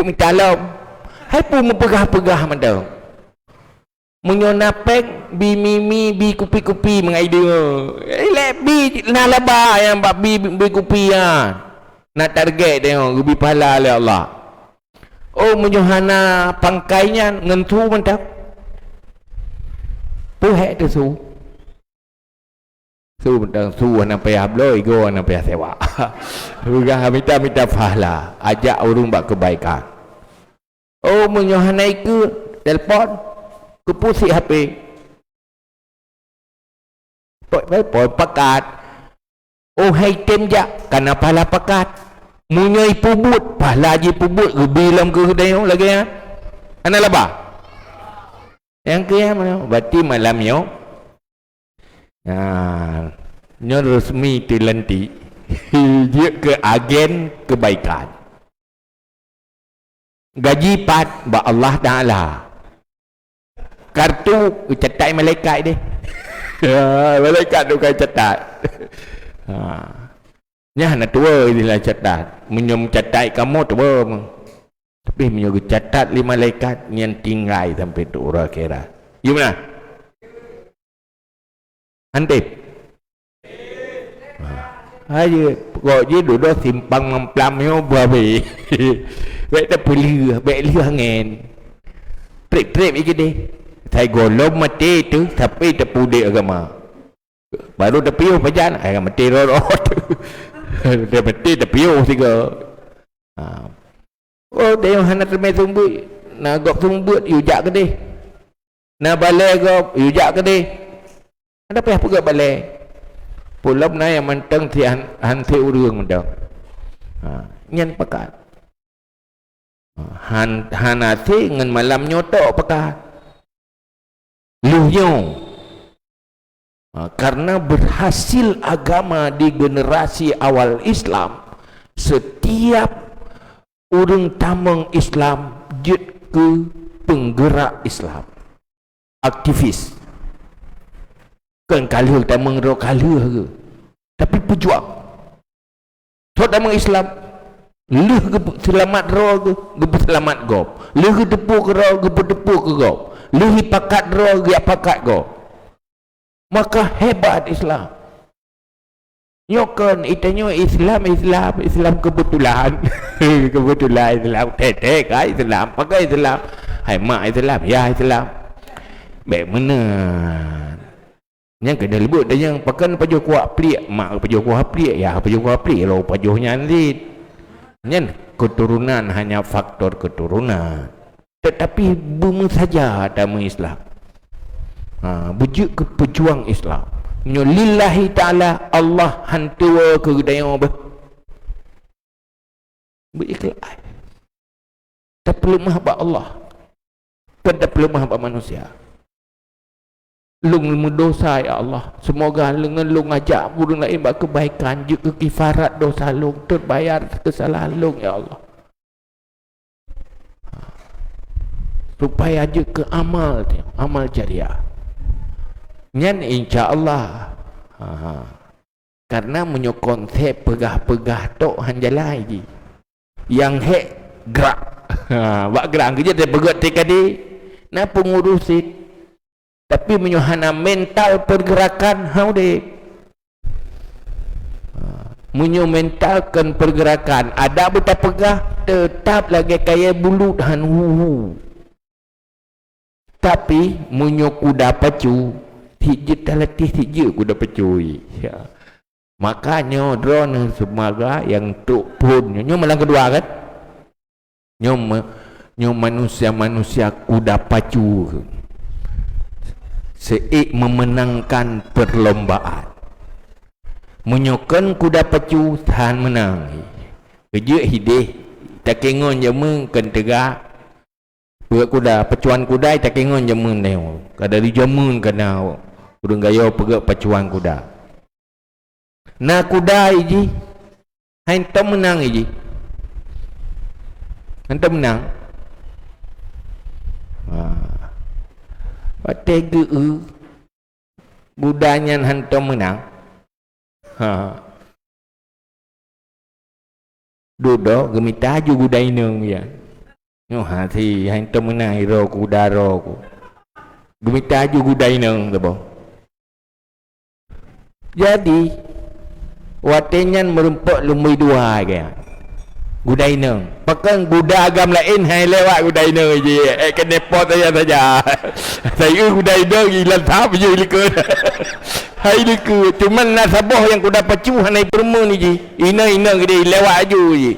Mita lom. Hai peue meupeugah-peugah mantong. Meunyoe na péng, bi mi-mi, bi kupi-kupi meungai deungoe. Eh, lé bi na laba nyang bak bi, bi kupi nyan. Na target deungoe, geubi pahala lé Allah. Oh, meunyoe hana pangkai nyan, ngon su mantong. Peue hék teuh su? Su mantong, su hana payah bloe, igoe hana payah sewa. Peugah mita-mita pahala, ajak ureuëng bak keubaikan. Oh, meunyoe hana ikeue, telepon, keupeue si H P. Telepon, pakat. Oh, hai tem jak, kana pahala pakat. Meunyoe ipeubuet, pahala jipeubuet, geubi lom keu geutanyoe lagée nyan. Hana laba? Nyang keu nyan meunan, berarti malam nyoe. Nah, nyoe resmi teulantik. Jeuet keu agen keubaikan. Gaji pat bak Allah Taala. Kartu geucatat malaikat deh. Ha, malaikat tu ka catat. Ha. Nyan hana tuwoe istilah catat. Meunyoe meucatat kamoe tuwoe. Tapi meunyoe geucatat lé malaikat, nyan tinggai sampai di uroe akhirat. Yue meunan? Hantom. Ha. Hai jeuet, pokok jih dudoe simpang mamplam nyoe beuhabéh. Bék tapeuleueh, bék lheueh angén. Trép-trép jih keudeh. Sai gohlom maté teuh, tapi tapeuudép agama. Baru tapiôh pajan, ai maté rot-rot. Dah maté tapiôh sigoe. Ha. Oh, tanyoe hana teumé seumeubeuet. Na gob seumeubeuet, yue jak keudeh. Na balée gob, yue jak keudeh. Hana payah peugah balée. Peulom na nyang mantong si han, han si ureuëng mantong. Ha, nyan pakat. Ha, han, hana si ngon malam nyoe tok pakat. Lheueh nyoe, ha, karena berhasil agama di generasi awal Islam, setiap ureuëng tamong Islam jeuet keu penggerak Islam, aktivis. Kon ka lheueh tamong droe ka lheueh ke, tapi peujuang. Thot tamong Islam, lheueh geupeu-, seulamat droe geu-, geupeuseulamat gob. Lheueh geuteupeue keudroe, geupeuteupeue keu gob. Lheueh jipakat droe, geujak pakat gob. Maka hebat Islam. Nyoe kon, itanyoe Islam, Islam, Islam keubeutulan. Keubeutulan Islam, tét-tét ka Islam, pakon Islam. Hai mak Islam, yah Islam. Bék meunan. Nyang keuneuk leubeut dan nyang pakon pajoh kuak pliek, mak pajoh kuak pliek, yah pajoh kuak pliek, lôn pajoh nyan cit. Nyan keturunan hanya faktor keturunan. Tetapi beumeusaja agama Islam. Ha, beujeuet keu peujuang Islam. Nyoe lillahi ta'ala, Allah han tuwoe keu geutanyoe beh. Beuikhlaih. Tapeuleumah bak Allah. Kon tapeuleumah bak manusia. Lôn meudosa, ya Allah. Seumoga lôn, lôn ajak ureuëng laén bak keubaikan, jeuet keu kifarat dosa lôn, teubayar keusalahan lôn, ya Allah. Supaya jeuet keu amal, amal jariah. Nyan insya Allah. Ha. Karena meunyoe konsep peugah-peugah tok han jalan jih. Nyang hék gerak. Ha, bak gerak keujeuet deh peugöt T K D. Na peungurus cit. Tapi meunyoe hana mental pergerakan, ha udeb. Ha, meunyoe mental kon pergerakan, adak beutapeugah, teutap lagée kayée bulut han hu-hu. Tapi, meunyoe kuda pacu, sijeuet talatéh sijeuet kuda pacu. Ya. Maka nyoe droeneuh seumaga nyang trok phon nyoe, nyoe malam keudua kan? Nyoe me-, nyoe manusia-manusia kuda pacu. Seuék memenangkan perlombaan. Meunyoe kon kuda pacu, han meunang. Keujeuet hideh, takengon jameun kon teuga, Peugöt kuda, pacuan kuda takengon jameun nyoe. Ka dari jameun ka na ureuëng gayo peugöt pacuan kuda. Na kuda jih, hántom meunang jih. Hántom meunang. Ha. Watée geu-eu, kuda nyan hántom meunang. Ha. Dudoe geumita aju kuda inong nyan. Nyoe hase, hai teumeunan iro kuda ro ku. Geumita aju guda inong saboh. Jadi, watée nyan meurumpok lumboi dua ke. Guda inong. Pakon guda agam laén hai lewat guda inong jih. Eh, keuneuk po saja-saja. Saya guda inong ilan sab je likot. Hai likot. Cuman na saboh nyang kuda pacu hana ipeureumeun jih. Inong-inong gede lewat aju jih.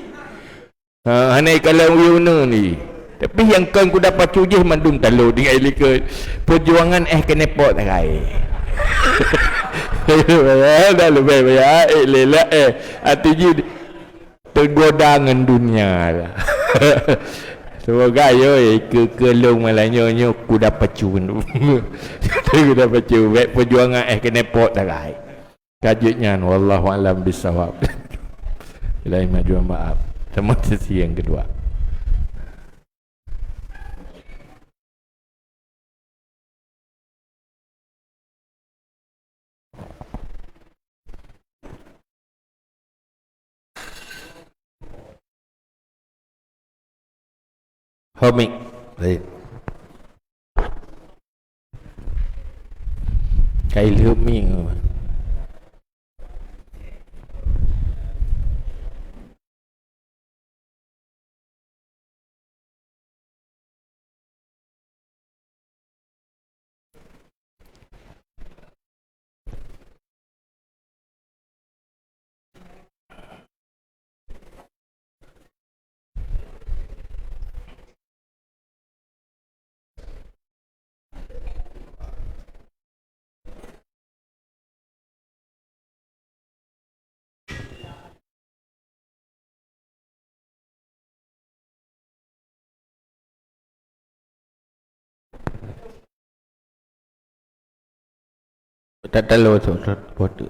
Ha, hana ikalon uyueng nyoe ni. Tapi nyang kon kuda pacu jih mandum talo tinggai likot. Peujuangan eh keuneuk pot sagai. Dah leubeh baya, eh, lela, eh. Ati jih teugoda ngon dunia lah. Semoga yo, eh, ke, ke long malam nyoe, nyoe kuda pacu. Kuda pacu, bek peujuangan eh keuneuk pot sagai. Ka jeuet nyan, wallahu a'lam bissawab. Ilai maju maaf. Teuma sesi nyang keudua. Ho mik. Baik. Kai lheueh mik. Tatalo tu, tu, tu, tu.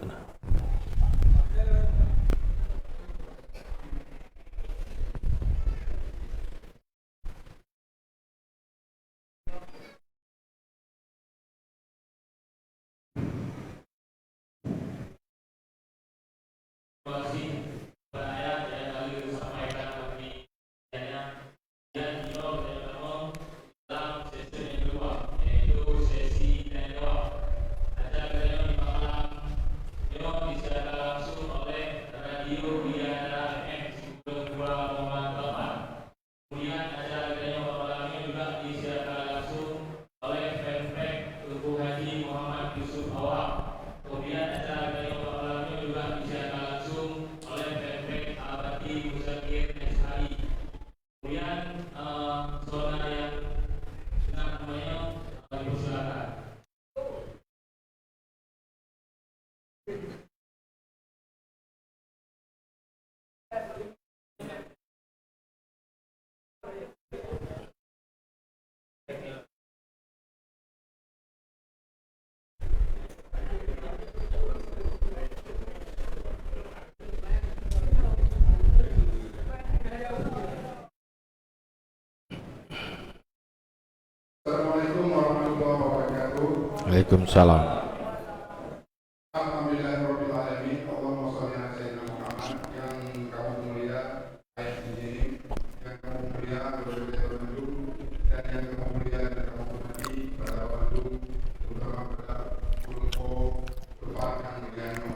Kemudian acara geutanyoe bak malam nyoe juga disiarkan langsung oleh fanpage Teungku Haji Muhammad Yusuf Awang. Kemudian acara geutanyoe bak malam nyoe juga disiarkan langsung oleh fanpage Abati Muzakir S H I. Kemudian, eh, saudara yang senang namanya, eh, dipersilakan. Assalamualaikum warahmatullahi wabarakatuh. Waalaikumsalam. Alhamdulillahirabbil alamin. Allahumma shalli ala sayyidina Muhammad. Yang kamoe mulia, ayah sendiri, yang kamoe mulia, guru-guru bandum, dan yang kamoe mulia dan kamoe hormati, para bandum, terutama pada ulôn po, ulôn po nyang mulia nyoe.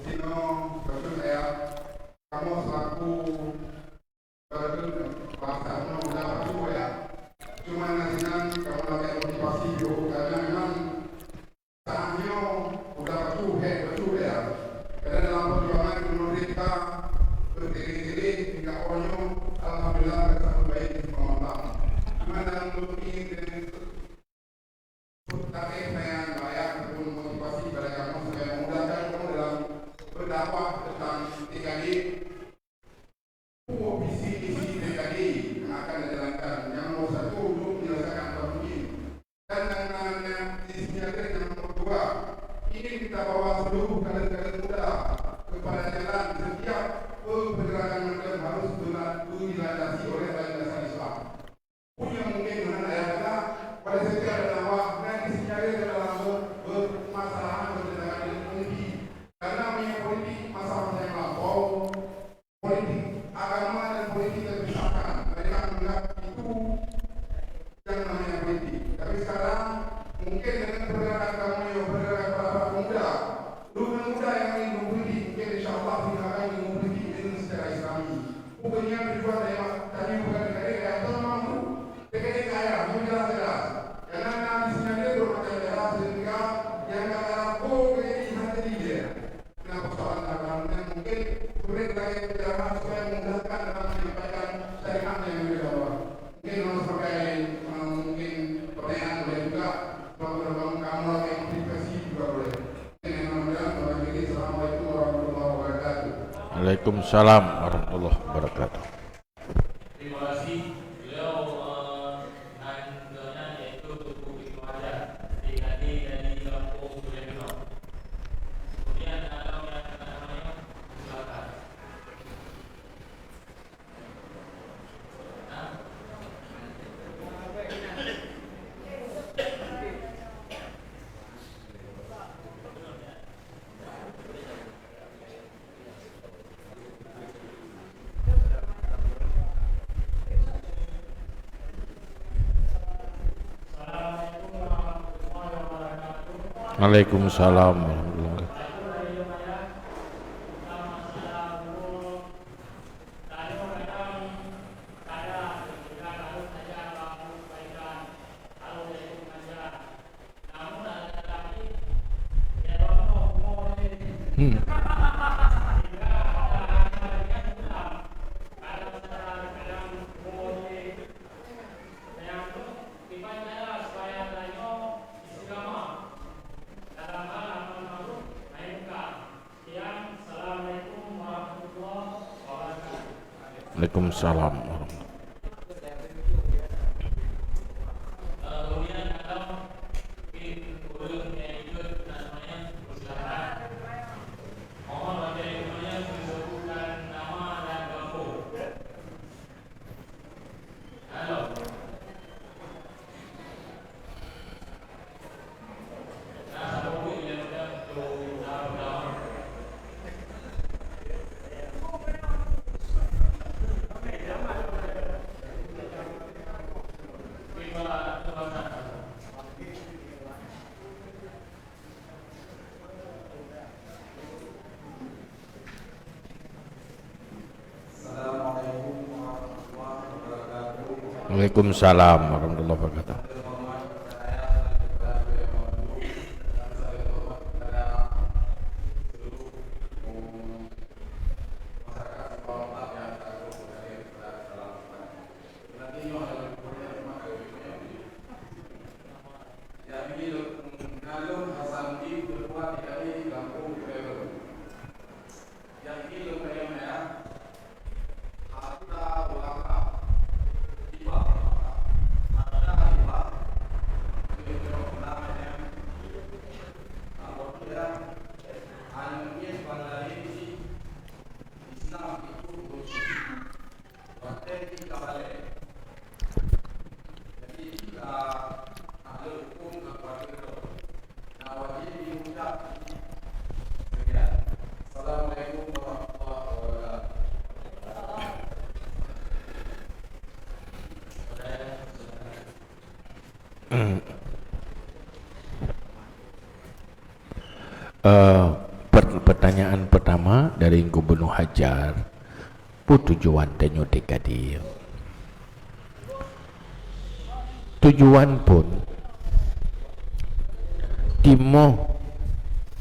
Sinoe, beutôi ya, kamoe selaku Beutôi, basa nyoe mudah bacut ya. Cuma nasinan kamoe lagèe motivasi yoh, karena memang saat nyoe mudah bacut, hèk bacut ya. Karena dalam perjuangan menuju kita bertele-tele hingga awal nyoe, alhamdulillah, kita sampai di pemantang. Cuma dalam mungkin dengan Tapi saya bayar ataupun motivasi kepada kamu supaya memudahkan kamu dalam berdakwah tentang T K D. Pokok visi misi T K D yang akan dijalankan, yang nomor satu untuk menyelesaikan apa mungkin. Dan yang namanya visi yang nomor dua, ingin kita bawa seluruh kader-kader muda kepada jalan setiap pergerakan macam harus berla-, dilandasi oleh landasan Islam. Pun nyang mungkin meunan ayah kata, Dengan pergerakan kamoe, pergerakan para pemuda, ureueng muda nyang ingin mengkritik, mungkin insya Allah kita akan ingin mengkritik dengan secara Islami. Bukan nyan tujuan dari mak-, tadi bukan kadang-kadang yang tak mampu, kadang-kadang kaya, yang jelas-jelas. Karena di sini ada bermacam cara sehingga yang tak ada pun menjadi hati dia. Nah, persoalan dalam, dan mungkin sulit lagi penjelasan supaya memudahkan dalam menyampaikan syariat yang lebih jauh. Mungkin kalau sebagai, eh, mungkin pertanyaan boleh juga, kalau kamu lagi motivasi juga boleh. Mungkin yang mudah-mudahan, kalau lagi, Assalamualaikum warahmatullahi wabarakatuh. Waalaikumsalam warahmatullahi wabarakatuh. Terima kasih. Beliau, eh, nan keunan yaitu Teungku Ibnu Hajar, D K D dari Kampung Sungai Benong. Kemudian, kalau yang keunan, silakan. Waalaikumsalam warahmatullahi wabarakatuh. Hmm. Waalaikumsalam warahmatullahi wabarakatuh. Waalaikumsalam warahmatullahi wabarakatuh. Eh, per-, pertanyaan pertama dari Gubernur Hajar, peue tujuan tanyoe T K D? Tujuan phon timoh,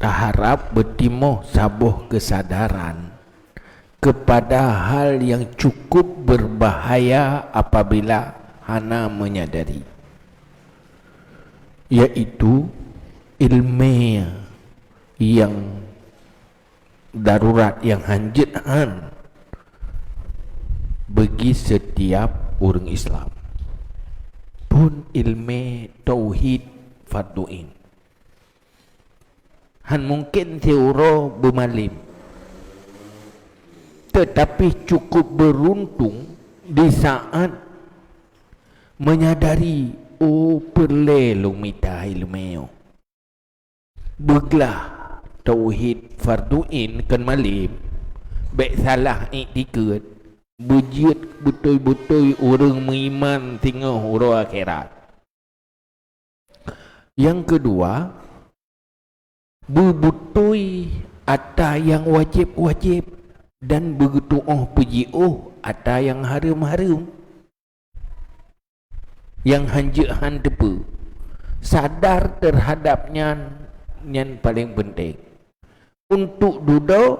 taharap beutimoh saboh keusadaran keupada hal nyang cukup beubahaya apabila hana meunyadari, yaitu ileumèe nyang darurat, nyang hanjeuet han bagi setiap ureuëng Islam. Phon ileumèe tauhid fardhu ain. Han mungken siuroe beumalém. Teutapi cukup beuruntung di saát meunyadari, "Oh, peureulée lôn mita ileumèe nyoe." Beuglah tauhid fardhu ain kon malém, bék salah iktikeuet, beujeuet beutôi-beutôi ureuëng meuiman singoh uroe akhirat. Nyang keudua, beubeutôi atra nyang wajéb-wajéb dan beutu'oh peujiôh atra nyang hareuem-hareuem. Nyang hanjeuet han teupeu. Sadar teuhadab nyan, nyan paleng peunteng. Untuk dudoe,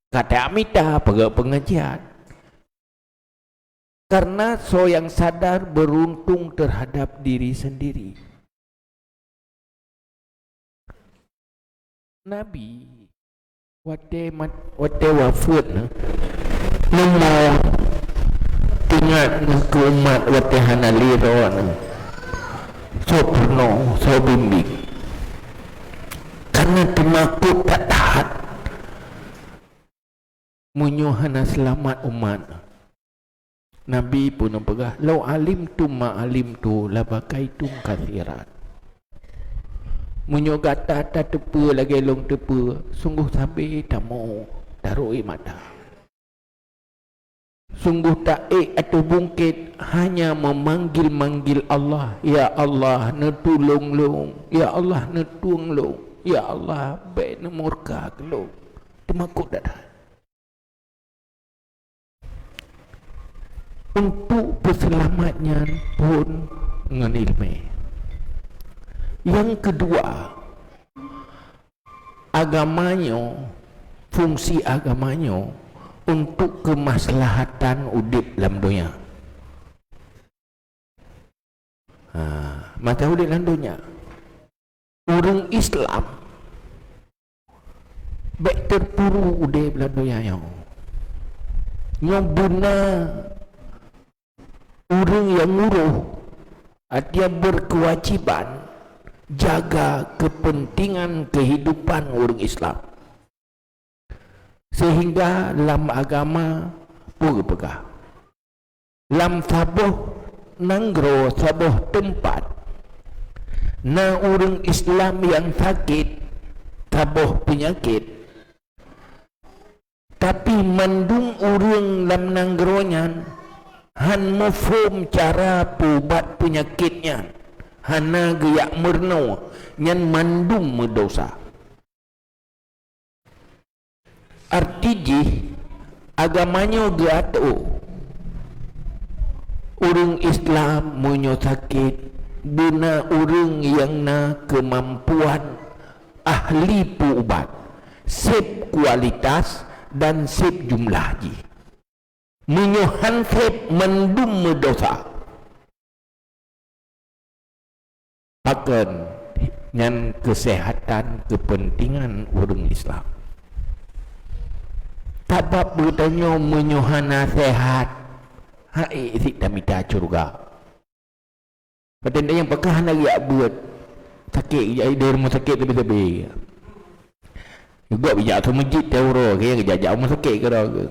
ka tamita peugah peungajian. Karena soe nyang sadar beuruntung teuhadab diri seundiri. Nabi watée mat-, watée wafeuet na, neumoe teuingat keu umat watée hana lé droe na. Soe peurunoe, soe bimbéng. Karena teumakot that-that. Meunyoe hana seulamat umat, Nabi pun neupeugah, "Lau alimtum ma alimtu labakaitum katsiran." Meunyoe gata tateupeue lagée lôn teupeue, sunggoh sabe tamoe tarok ie mata. Sunggoh taék ateueh bungkét hanya meumanggil-manggil Allah, "Ya Allah, neutulông lôn! Ya Allah, neutueng lôn! Ya Allah, bék neumurka keu lôn!" Teumakot that-that. Untuk peuseulamat nyan phon ngon iéleumé. Nyang keudua, agama nyoe, fungsi agama nyoe untuk keumaslahatan udeb lam donya. Ha, mata udeb lam donya. Ureuëng Islam bék teupuru udeb lam donya nyoe. Nyoe beuna ureuëng nyang uroh, artinya berkewajiban jaga kepentingan kehidupan ureuëng Islam. Sehingga lam agama peue geupeugah, lam saboh nanggroe, saboh teumpat, na ureuëng Islam nyang sakét saboh peunyakét, tapi mandum ureuëng lam nanggroe nyan han muphom cara peuubat peunyakét nyan, hana geujak meurunoe, nyan mandum meudesya. Arti jih, agama nyoe geuatoe ureuëng Islam meunyoe sakét, beuna ureuëng nyang na keumampuan ahli peuubat, seb kualitas dan seb jumlah jih. Meunyoe han seb, mandum meudesya. Pakon? Nyan keuseuhatan, keupeuntengan ureuëng Islam. Sabab geutanyoe meunyoe hana seuhat, han ék sit tamita syeuruga. Padahai nyang pakat hana geujak beuet, sakét, geujak di rumoh sakét leubeh-leubeh. Gop ijak ateueh meujid teuh uroe, keu jak-jak rumoh sakét keudroe.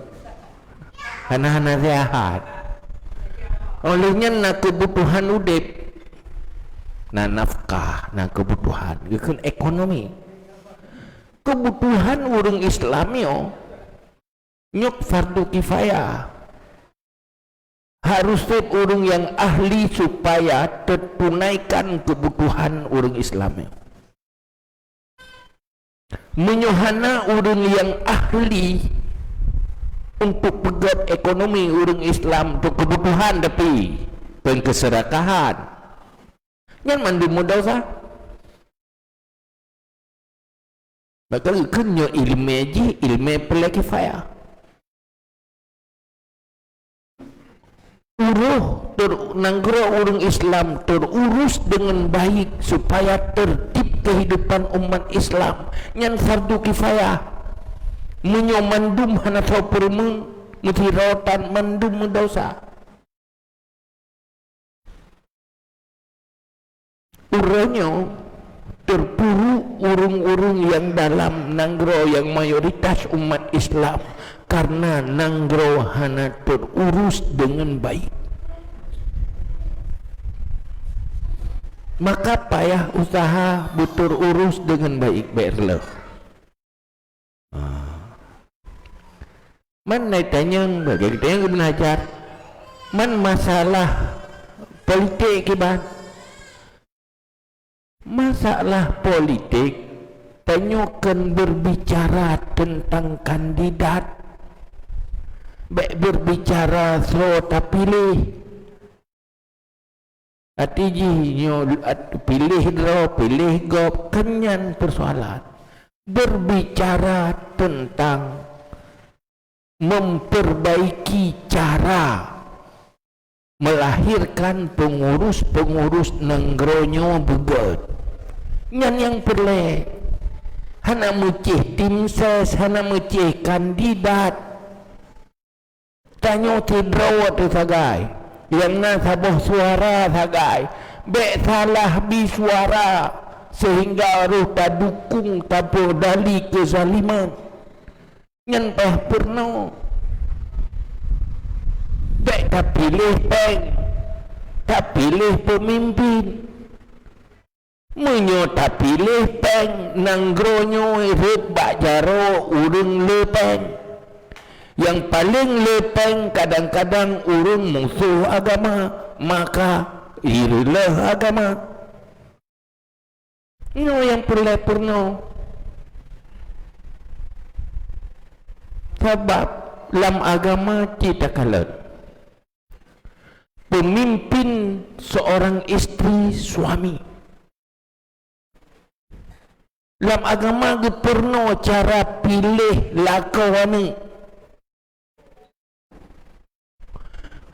Hana-hana seuhat. Óh lheueh nyan na keubutuhan udeb. Na nafkah, na keubutuhan. Geukheun ekonomi. Keubutuhan ureuëng Islam nyoe, nyoe fardu kifayah. Harôh seb ureuëng nyang ahli supaya teutunaikan keubutuhan ureuëng Islam nyoe. Meunyoe hana ureuëng nyang ahli untuk peugét ekonomi ureuëng Islam, untuk keubutuhan tapi, kon keuseurakahan, nyan mandum meudesya. Maka geukheun nyoe iéleumé jih, iéleumé peureulée kifayah. Uroh ter-, nanggroe ureuëng Islam teururus deungon baik supaya tertib kehidupan umat Islam, nyan fardu kifayah. Meunyoe mandum hana soe peurumeung, meusidroe tan mandum meudesya. Uroe nyoe teupuru ureuëng-ureuëng nyang dalam nanggroe nyang mayoritas umat Islam, kareuna nanggroe hana teururus deungon baik. Maka payah useuha beuteururus deungon baik, bék reuloh. Ah. Man na tanyong, bagi tanyong keu Ibnu Hajar. Man masalah politik kiban. Masalah politik, tanyoe kon berbicara tentang kandidat. Bék berbicara soe tapiléh. Arti jih nyoe, at-, piléh droe, piléh gob, kon nyan persoalan. Berbicara tentang memperbaiki cara melahirkan pengurus-pengurus nanggroe nyoe beugét. Nyan nyang peureulée. Hana meucéh tim ses, hana meucéh kandidat. Tanyoe sidroe teuh sagai, nyang na saboh suara sagai. Bék salah bi suara sehingga roh tadukung tapeudali keuzaliman. Nyan payah peurunoe. Bék tapiléh péng, tapiléh peumimpin. Meunyoe tapiléh péng, nanggroe nyoe rhot bak jaroe ureuëng le péng. Nyang paleng le péng kadang-kadang ureuëng musoh agama, maka jireulôh agama. Nyoe nyang peureulée peurunoe. Sabab lam agama cit takalon. Pemimpin seorang istri, suami. Lam agama geupeurunoe cara piléh lakoe aneuëk.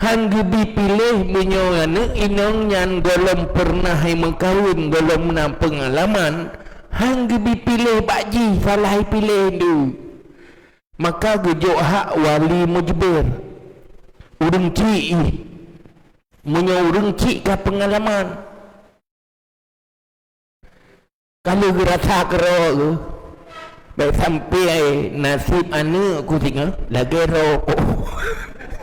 Han geubi piléh meunyoe aneuëk inong nyan gohlom peureunah meukawen, gohlom na peungalaman, han geubi piléh bak jih, salah piléh ndu. Maka geujok hak wali mujbir. Ureuëng chik ih. Meunyoe ureuëng chik ka peungalaman, ka lheueh geurasa keudroe geuh, bék sampai naseb aneuëk ku singoh lagée droe.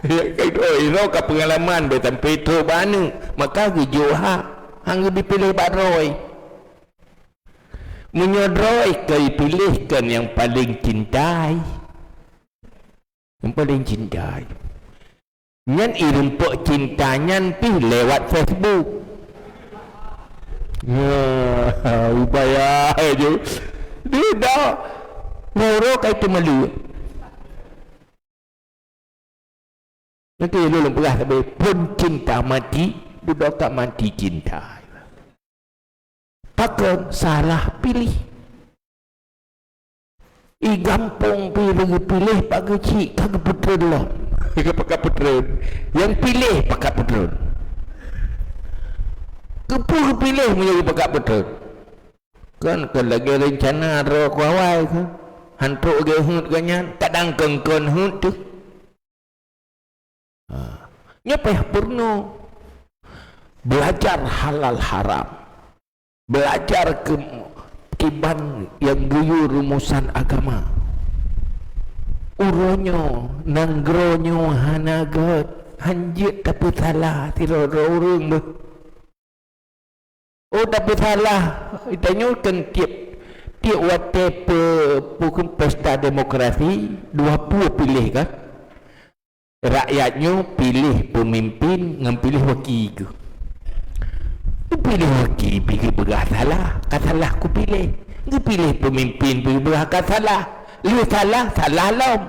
Droe ka peungalaman, bék sampai trok bak aneuëk, maka geujok hak, han geubi piléh bak droe. Meunyoe droe ka jipiléh kon nyang paleng cintai, nyang paleng cintai. Nyan irumpok cinta nyan pih lewat Facebook. Nyan, ubaya je. Dia dah ngoro kai tu malu. Nanti lu lom peugah tapi pun cinta mati, dudoe ka mati cinta. Pakon salah piléh. I gampông pi lagée piléh pak geuchik ka geupeutreun lom. Ka pakat peutreun. Nyang piléh pakat peutreun. Keupeue geupiléh meunyoe pakat peutreun? Kan, kan lagée reuncana droe ku awai kan. Han trok geuheuet geuh nyan, kadang kon-kon heuet teuh. Ha. Nyoe payah peurunoe. Belajar halal haram. Belajar ke, kiban nyang geuyue rumusan agama. Uroe nyoe, nanggroe nyoe hana gét, hanjeuet tapeusalah sidroe-droe ureuëng beuh. Oh, tapeusalah, tanyoe kan tiep, tiep watée pe-, pukon pesta demokrasi, dua pue piléh kan? Rakyat nyoe piléh peumimpin ngon piléh waki geuh. Piléh waki pi geupeugah salah, ka salah kupiléh. Geupiléh peumimpin pi geupeugah ka salah. Lheueh salah, salah lom.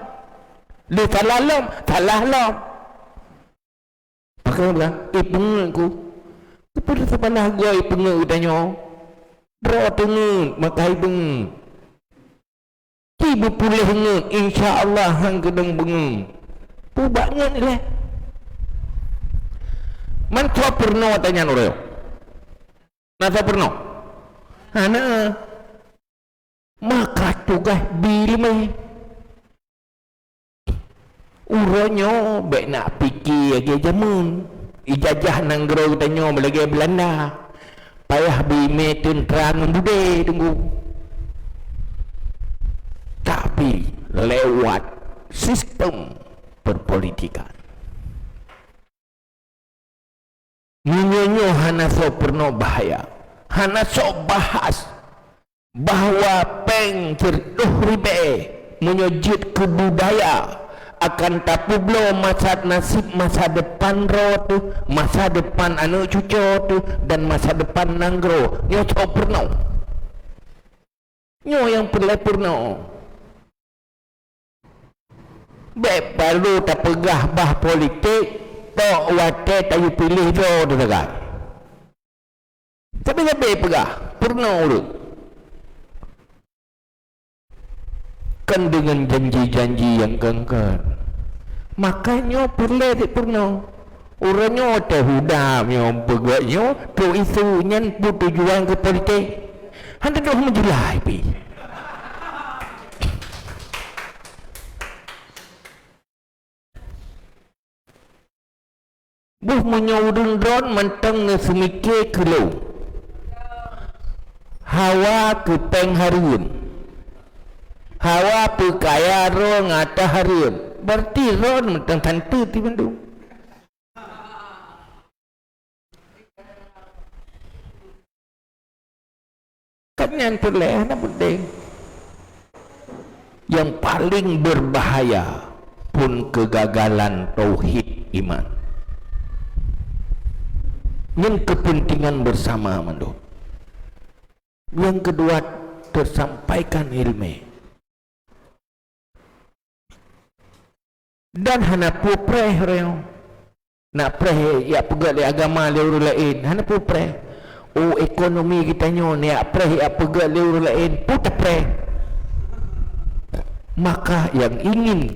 Lheueh salah lom, salah lom. Pakon peugah, "Eh, peungeuet ku." Keupeue teusabalah goe peungeuet geutanyoe? Droe teungeuet, maka i peungeuet. Ci beupuléh ngeuet, insya Allah han keudong beungeuet. Peue bak ngeuet ilée? Man soe peurunoe tanyan uroe? Na soe peurunoe? Hana. Maka tugaih bi leumé. Uroe nyoe bék na pike lagée jameun. Ijajah nanggroe geutanyoe lagée Beulanda. Payah bi mé teuntra ngon budé teunggu. Tapi lewat sistem perpolitikan. Meunyoe nyoe hana soe peurunoe bahya, hana soe bahas bahwa péng siratoh ribée meunyoe jeuet keu budaya, akan tapeubloe masa naseb masa depan droe teuh, masa depan aneuëk cucoe teuh, dan masa depan nanggroe. Nyoe soe peurunoe. Nyoe nyang peureulée peurunoe. Bék barô tapeugah bah politik, tok watée tayue piléh droe teuh sagai. Tapi leubeh peugah, peurunoe ureuëng. Kon deungon janji-janji nyang kon-kon. Maka nyoe peureulée sipeurunoe. Uroe nyoe teuh huda nyoe peugah nyoe, trok isu nyan peue tujuan keu politik. Hana deuh meujeulaih pih. Boh meunyoe ureuëng droen mantong neuseumike keu lôn, hawa keu péng hareuem, hawa peukaya droe ngon ata hareuem, berarti droen mantong teuntée bandum. Kan nyan peureulée hana peunteng. Yang paling berbahaya pun kegagalan tauhid iman. Nyan kepentingan bersama mandum. Yang kedua, tersampaikan ilmu. Dan hana peue preh ureuëng. Nak preh jak peugét lé agama lé ureuëng laén, hana peue preh. Oh, ekonomi geutanyoe, nak preh jak peugét lé ureuëng laén, peue tapreh. Maka yang ingin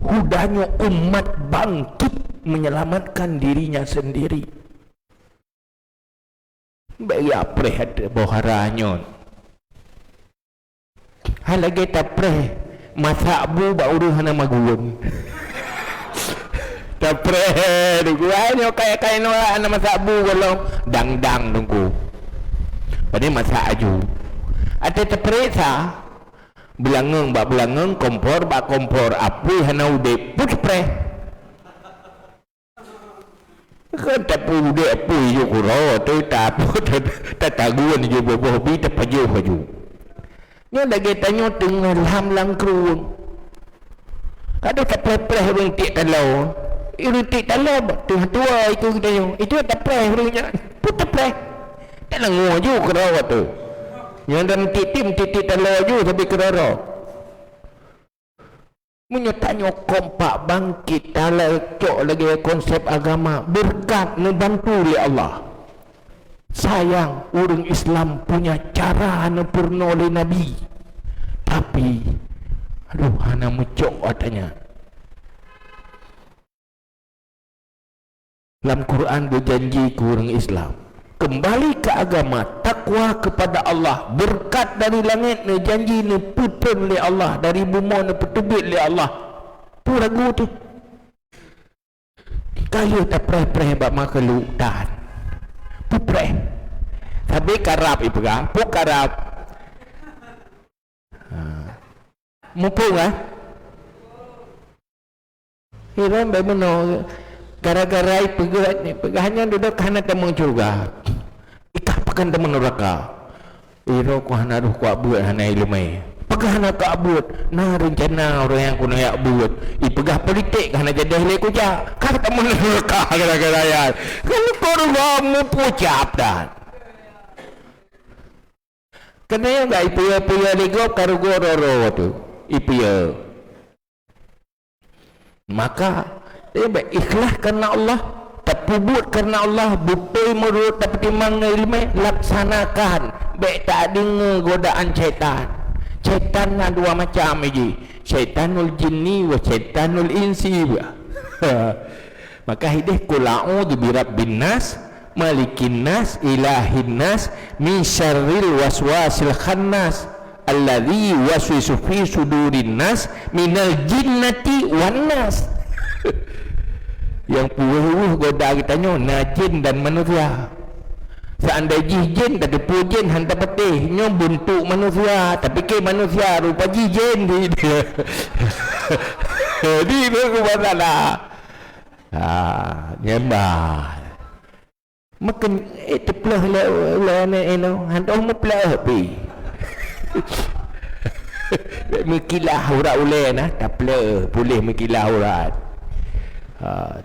hudanya umat bangkit menyelamatkan dirinya sendiri. Bék jak preh ateueh boh hara nyoe. Hai lagée tapreh masak bu bak ureuëng hana magun. Tapreh Teungku, hai nyoe kaya-kaya nyoe hana masak bu gohlom, dang-dang Teungku. Pane masak aju. Ateueh tapreh sa, beulangöng bak beulangöng, kompor bak kompor, apui hana udeb, peue tapreh. Kan tapeuudeb apui ju keudroe, teuh tapeu-, tatagun ju boh-boh bi tapajoh laju. Nyoe lagée tanyoe teungoh lam lam krueng. Kadang tapreh-preh ureuëng tiek taloe. Ureuëng tiek taloe teungoh tuwoe itu geutanyoe. Itu tapreh ureuëng nyan. Peue tapreh? Talangue ju keudroe teuh. Nyan dan tiek-tiek, tiek-tiek taloe ju sabe keudroe. Meunyoe tanyoe kompak bangkit, talecok lagée konsep agama, beureukat neubantu lé Allah. Sayang, ureuëng Islam punya cara neupeurunoe lé Nabi. Tapi, aduh, hana meucok watée nyan. Lam Quran geujanji keu ureuëng Islam, keumbali keu agama, takwa keupada Allah, beureukat dari langét neujanji neupeutrön lé Allah, dari bumoe neupeuteubiet lé Allah. Peue ragu teuh? Ka lheueh tapreh-preh bak makhluk tan. Peupreh. Sabe karab ipeugah, peue karab? Ha. Muphom, eh? Hireuen bak bunoe, gara-gara ipeugét, ipeugah nyan dudoe ka hana tamong syeuruga. Ikah pakon tamong nuraka. Iroe ku hana roh kuak beuet hana ileumé. Pakon hana kuak beuet? Na reuncana ureuëng nyang keuneuk jak beuet. Ipeugah politik ka hana jadeh lé kujak. Ka tamong nuraka gara-gara nyan. Kan keuruga mupucap dan. Keuneuk gak ipiye-piye lé gob ka rugoe roro teuh. Ipiye. Maka, eh, bék ikhlas karena Allah, tapeubuet karena Allah, beutôi meurot tapeutimang ngon ileumé, laksanakan. Bék tadeungoe godaan syaitan. Syaitan na dua macam jih, syaitanul jinni wa syaitanul insi. Maka hideh, "Qul a'udzu birabbin nas, malikin nas, ilahin nas, min syarril waswasil khannas, alladzi yuwaswisu fi sudurin nas, minal jinnati wan nas." Nyang peuweuh-weuh goda geutanyoe na jin dan manusia. Seandai jih jin, tateupeue jin han tapatéh, nyoe beuntuk manusia, tapike manusia, rupa jih jin. Di, di, di, Ha, nyan bah. Meukeun, eh, teupleuh lé, lé aneuk inoe, han teuh meupleuh pih. Meukilah urat ulèe nah, tapleueh puléh meukilah urat. Ha.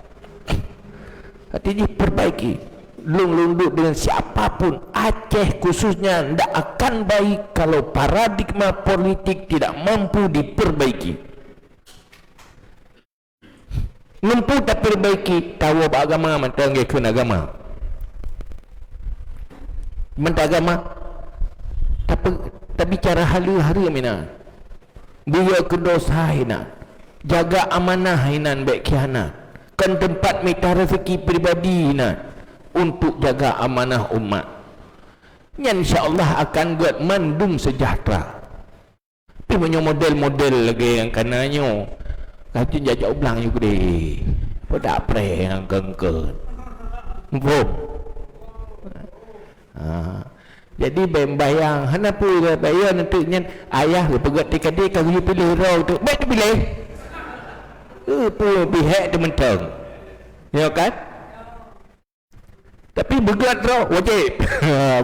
Artinya perbaiki. Lôn, lôn duek dengan siapa pun, Aceh khususnya ndak akan baik kalau paradigma politik tidak mampu diperbaiki. Meumpu tapeurbaiki, tawoe bak agama mantong geukheun agama. Mantong agama, tape-, tabicara haleue-haleue meunan. Beuyoe keu dosa inan. Jaga amanah inan, bèk khianat. Kon teumpat mita raseuki pribadi inan, untuk jaga amanah umat. Nyan insya Allah akan gèt mandum seujahteura. Tapi meunyoe model-model lagèe nyang kana nyoe, ka jeuet jak-jak u blang nyoe keudéh. Peue dak preh nyang keungkeut. Muphom? Ha. Jadi, bèk bayang, hana peue, bèk yo nanti nyan ayah geupeugèt T K D ka geuyue piléh droe tu. Bèk teupiléh. Eh, peue pihak teuh mantong. Ya kan? Tapi beugèt droe wajéb.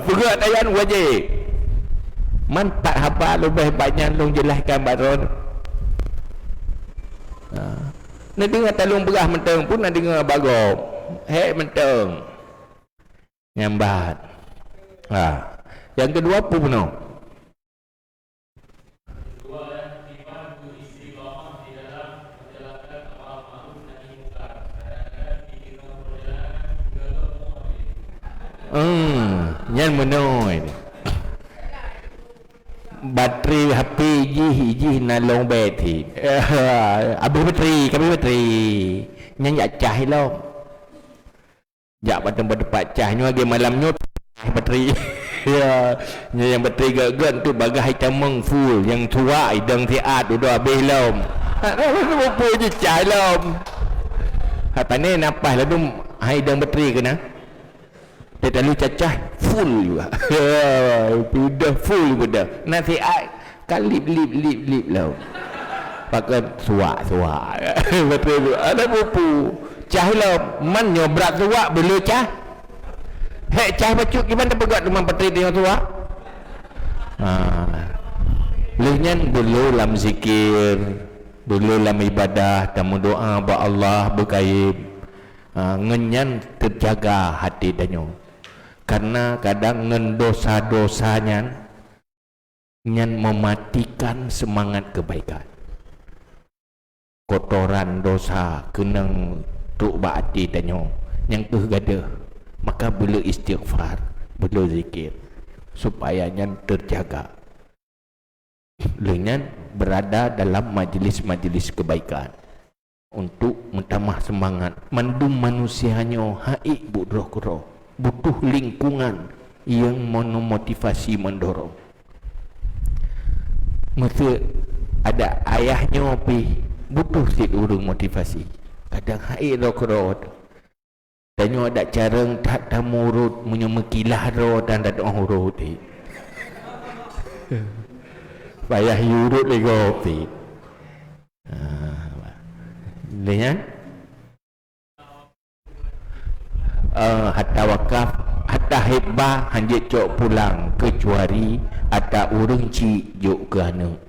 Beugèt ayah wajéb. Man that haba leubeh banyak lôn jelaskan bak droe. Ha. Neudeungoe talôn peugah mantong pun neudeungoe bak gob. Hék mantong. Nyambat. Ha. Nyang keudua peue bunoe? Hmm, nyan meunoe. Batri H P jih, jih na long bèt hi. Abéh batri, ka abéh batri. Nyan jak cah lom. Jak bak teumpat-teumpat cah nyoe lagèe malam nyoe, batri. Ya, nyoe nyang batri gèt-gèt tu bagaih tamong full, nyang tuwak idong siat udah abéh lom. Peue jih cah lom. Hai pané napas ladum hai idong batri keunan. Teuh lalu cacah full juga. Ya, udah full udah. Na siat Ka lip, lip, lip, lip lom. Pakon suak, suak. Beutôi tu. Ada bupu. Cah lom. Man nyoe brat suak, beuleu cah. Hék cah bacut, kiban tapeugah teuma peutrét nyoe suak. Ha. Lheueh nyan beuleu lam zikir, beuleu lam ibadah, tameudoa bak Allah beukayém. Ha, ngon nyan teujaga até tanyoe. Karena kadang ngon dosa-dosa nyan, nyan mematikan semangat kebaikan. Kotoran dosa keunong trok bak até tanyoe, nyang keuh gadeuh, maka beuleu istighfar, beuleu zikir, supaya nyan teujaga. Lheueh nyan berada dalam majlis-majlis kebaikan. Untuk meutamah seumangat, mandum manusia nyoe haiek buet droe keudroe, butuh lingkungan nyang meumotivasi, mendorong. Meuseu adak ayah nyoe pih butuh cit ureuëng motivasi. Kadang haiek droe keudroe. Tanyoe adak carông that tamurot, meunyoe meukilah droe dan tadoh urot, eh. Payah yurot lé gob, eh. Ah, lé nyan? Eh, harta wakaf, harta hibah hanjeuet cok pulang, keucuali harta ureuëng chik jok keu aneuëk.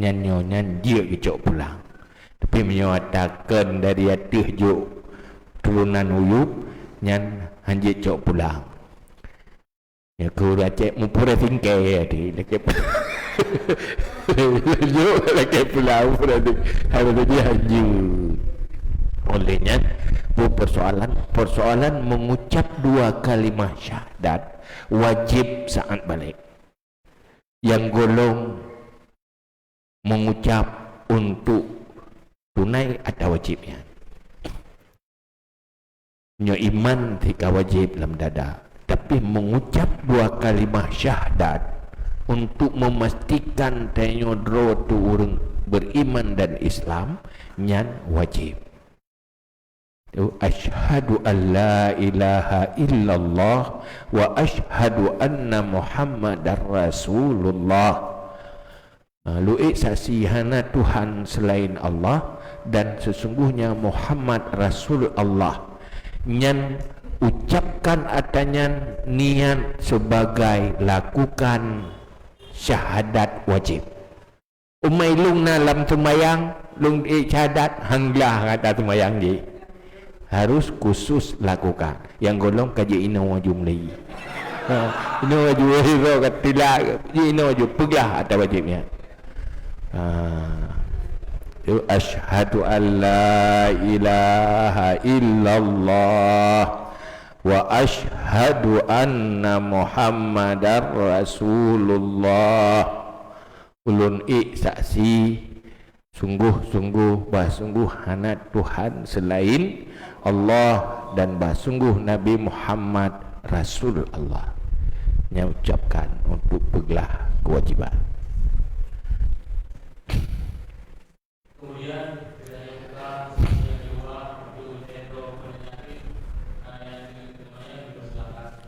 Nyan nyoe nyan jeuet geucok pulang. Tapi meunyoe ata kon dari ateueh jok turonan uyueb, nyan hanjeuet cok pulang. Nyoe keu ureuëng Aceh mupura singkée di lakée. Jok lakée pulang mupura singkée. Harus jadi hanjeuet. Oleh nyan, bu persoalan, persoalan mengucap dua kalimah syahadat wajib saat balik. Nyang golom mengucap untuk tunai atawa wajib nyan. Nyoe iman tika wajib lam dada, tapi mengucap dua kalimah syahadat untuk memastikan tanyoe droe tu ureuëng beriman dan Islam, nyan wajib. Tu, "Asyhadu an la ilaha illallah wa asyhadu anna Muhammadar Rasulullah." Ha, luék saksi hana Tuhan selain Allah dan sesungguhnya Muhammad Rasul Allah. Nyan ucapkan atanyan niat sebagai lakukan syahadat wajib. Umai lôn na lam seumayang, lôn ék syahadat, han glah rata seumayang jih. Harus khusus lakukan. Nyang gohlom ka jiinoe aju mulai. Ha, inoe aju, inoe ka tilak, jiinoe aju peugah ata wajéb nyan. Ha. Tu, "Asyhadu an la ilaha illallah wa asyhadu anna Muhammadar Rasulullah." Ulôn ék saksi, sungguh-sungguh, bah sungguh hana Tuhan seulaén Allah, dan bah sungguh Nabi Muhammad Rasul Allah. Nyan ucapkan untuk peuglah keuwajéban. Kemudian, kita yang buka, yang kedua, untuk tendo penyakit, nah, yang semuanya dipersilakan.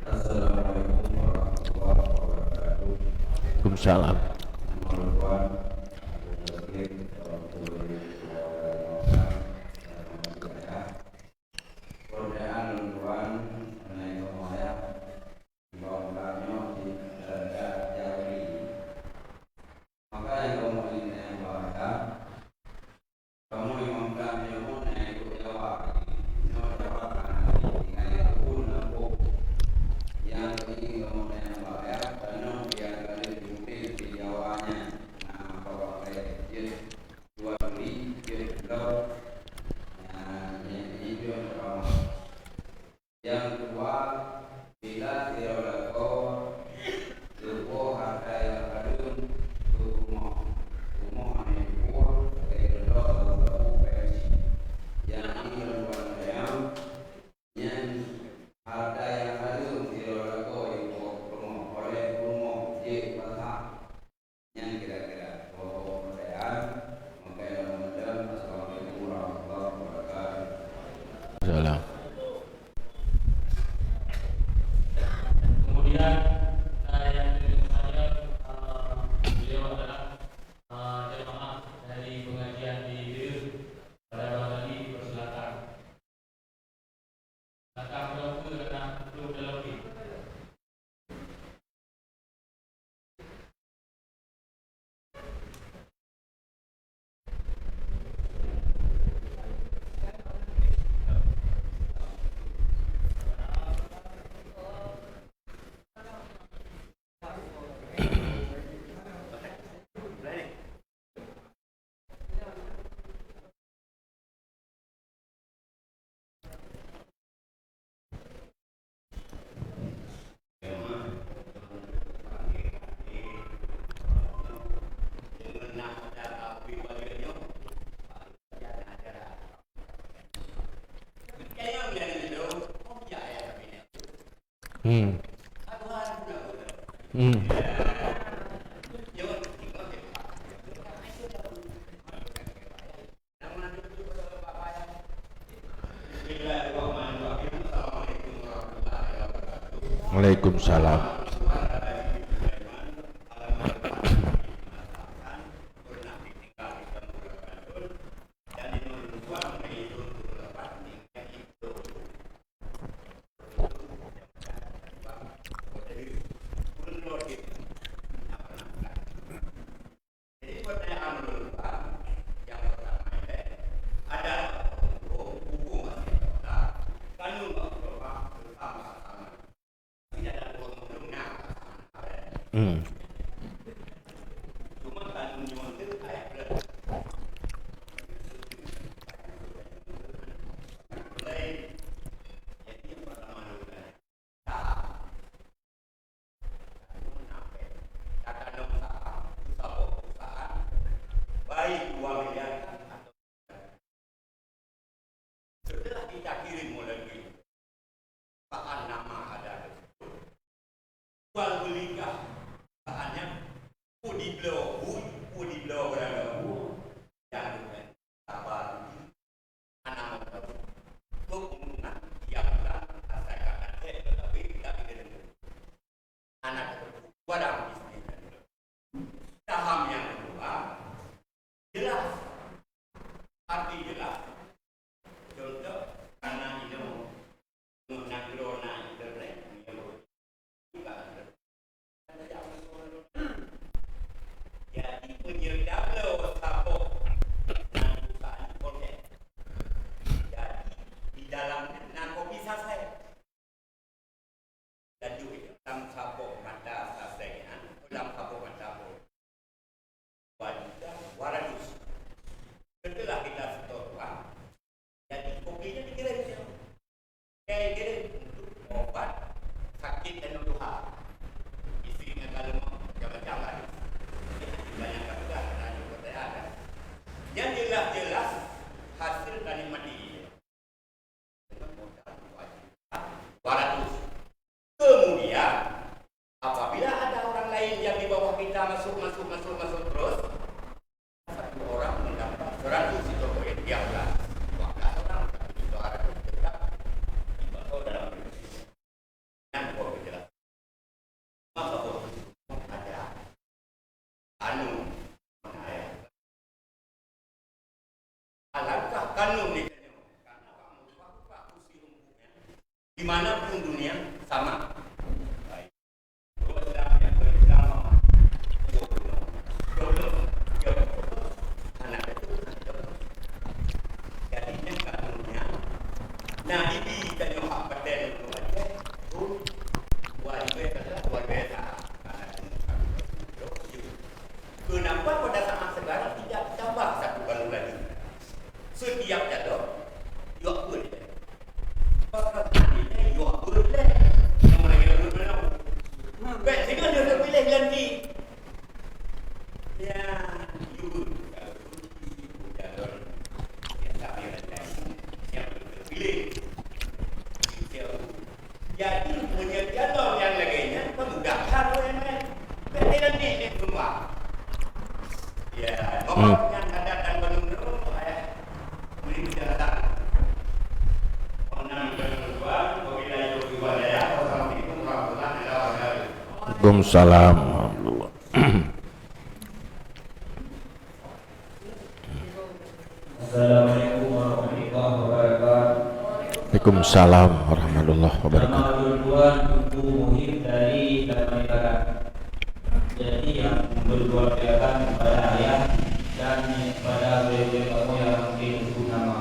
Assalamualaikum warahmatullahi wabarakatuh. Waalaikumsalam. Peureulèean lôn tuan, keuneuk meuayah, imbau tanyoe di Raja Jawi. Maka nyang kamoe ingat nyang bahasa, kamoe imam tanyoe na ikot Jawa. Nyoe Jawa kana tinggai pun lampôh. Nyang keuning kamoe nyang bahasa, tanyoe nyang ka lheueh jimuté di Jawa nyan, na Bapak Gaya Jeuet, Tuan Guri, Jeuet Bloe, nyang nyan, nyan Jeuet Rama. Nyang keudua, bila sidroe lakoe geuboh hareuta nyang padum keu rumoh, rumoh aneuk buah lagèe contoh saboh-saboh P M C. Nyang nyoe lôn tuan sayang, nyan hareuta nyang padum sidroe lakoe geuboh keu rumoh, oleh keu rumoh jeuet pasah. Nyan kira-kira dua boh peurtanyaan. Maka lom meunan, assalamualaikum warahmatullahi wabarakatuh. Salam. Kemudian, eh, yang kedua saya, eh, beliau adalah, eh, jemaah dari pengajian di Dayus. Pada malam ini dipersilakan. Lakah droe peue lakah droe dalam pih. Hmm. Hmm. Waalaikumsalam. Hmm. Setelah kita kirim melalui perusahaan nama ada tersebut, jual beli kah perusahaannya, pun dibloe bui, pun dibloe barang, dan sabar. Anak muda, keuntungan tiap bulan asai ka kacek, tetapi tidak didengar. Anak barang bisnis. Saham yang kedua, jelas. Arti jelas. Contoh, tanah inoe. jelas hasil tanikmati. Dua ratus. Kemudian, apabila ada orang lain yang di bawah kita masuk, masuk, masuk, masuk terus, satu orang mendapat seratus itu poin, tiap bulan. Maka orang tapi dua ratus tetap dibawa dalam yang boleh jelas. Maka ada anu mengalir. Alangkah kanun di tanyoe, karena bak meurupa-rupa kursi rumputnya, di mana pun dunia sama. Baik. Dua Islam yang berislam sama. Dua puluh. Dua puluh. Dua puluh. Anak itu, anak itu. Jadi, nyan kanunnya. Nah, ini tanyoe hak paten untuk Aceh. Dua ribu adalah luar biasa. Karena Kenapa pada saat sekarang tidak ditambah satu kali lagi? Setiap jalur, yue buet lé. Pasal tadi lé, yue buet lé. Nama yang lu kenal. Baik, sehingga dia terpilih nanti. Ya, yue buet. Kalau jalur, ya, tapi ada yang terpilih. Jadi, meunyoe dialog nyang lagèe nyan, peumudahkan ureueng laén. Bèk lé nanti di rumah. Ya, hmm. Ngomong nyang adat dan penuh-penuh, ayah, beri penjelasan. Mohon maaf, wabillahi taufiq wal hidayah. Wassalamualaikum warahmatullahi wabarakatuh. Waalaikumsalam warahmatullahi. Assalamualaikum warahmatullahi wabarakatuh. Waalaikumsalam warahmatullahi wabarakatuh. Nama ulôn Tuan Teungku Muhib dari Taman Ibarat. Jadi, nyang ulôn luar biasa kepada ayah dan kepada gurèe-gurèe kamoe nyang mungken teusebut nama.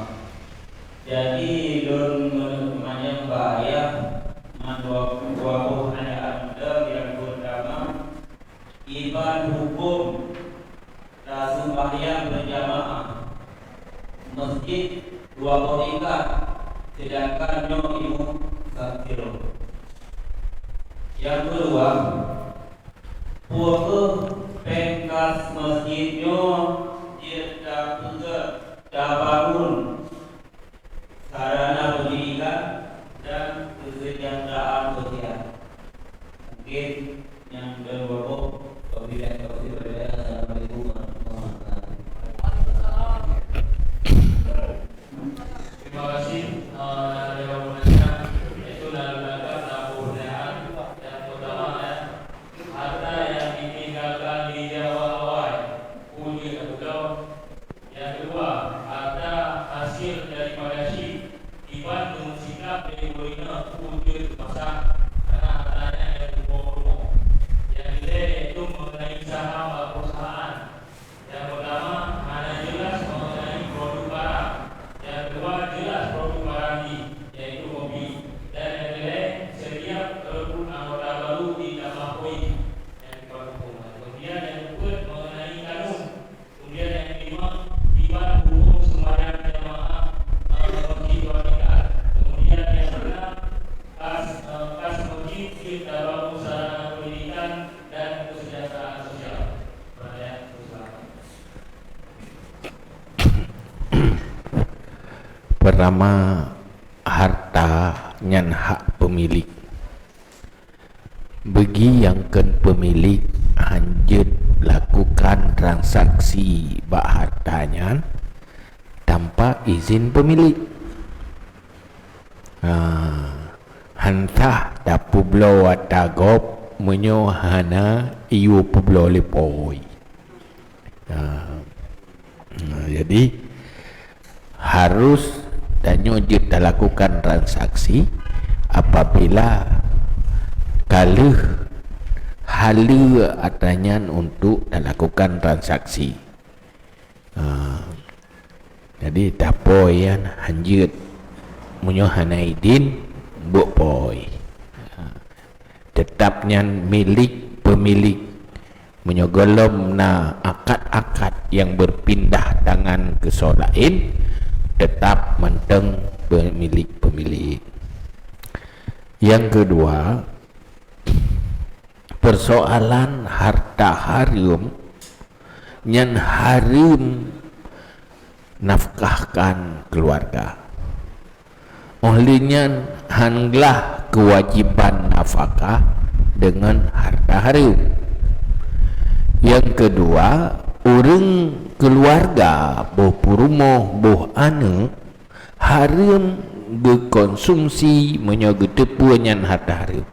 Jadi, lôn meuneuk peumanyong bak ayah ngon dua, dua boh ayat nyang pertama, kiban hukôm taseumayang beurjamaah, meuseujid dua boh tingkat, seudangkan nyoe imum sab sidroe. Nyang keudua, peue kheueh péng kas meuseujid nyoe jeuet tapeugöt tabangun sarana pendidikan dan kesejahteraan sosial. Mungkin nyang dua boh, wabillahi taufiq wal hidayah. Assalamualaikum warahmatullahi wabarakatuh. Terima kasih, eh, Dewan Pembina, yaitu dalam rangka tamu pernyataan yang pertama, ya, harta yang ditinggalkan di Jawa awai, puji atau belum, Nyang keudua, harta hasil daripada syik, iban deungon sikap dari gurina peue jeuet teupasang, karena harta nyan nyang tuboh rumoh. Nyang keulhèe yaitu mengenai saham bak perusahaan. Nyang pertama, hana jelas mengenai produk barang. Nyang keudua, jelas produk barang jih, yaitu kopi. Dan nyang keulhèe, setiap rekrut anggota baru ditambah poin. Nyang keempat, kemudian nyang keupeuet mengenai kanun. Kemudian nyang kelima, kiban hukôm seumayang jamaah, eh, meuseujid dua tingkat. Kemudian nyang keenam, kas, eh, kas meuseujid jeuet tabangun sarana pendidikan dan kesejahteraan sosial. Pertanyaan, silakan. Pertama, harta nyan hak peumilék. Bagi nyang kheun peumilék hanjeuet lakukan transaksi bak harta nyan tanpa izin peumilék. Ha, han sah tapeubloe ata gob meunyoe hana iyue peubloe lé po. Ha. Nah, jadi, harus tanyoe jeuet talakukan transaksi apabila ka lheueh haleue atra nyan untuk talakukan transaksi. Ha. Jadi, tapoi nyan hanjeuet. Meunyoe hana idin, bôk poi. Ha. Teutap nyan milék peumilék. Meunyoe gohlom na akad-akad nyang beurpindah tangan keu soe laén, teutap mantong peumilék-peumilék. Nyang keudua, peusoalan harta hareuem, nyan hareuem nafkahkan keluarga. Óh lheueh nyan, han glah keuwajéban nafakah deungon harta hareuem. Nyang keudua, ureuëng keuluwarga, boh peurumoh, boh aneuëk, hareuem geukonsumsi meunyoe geuteupeue nyan harta hareuem.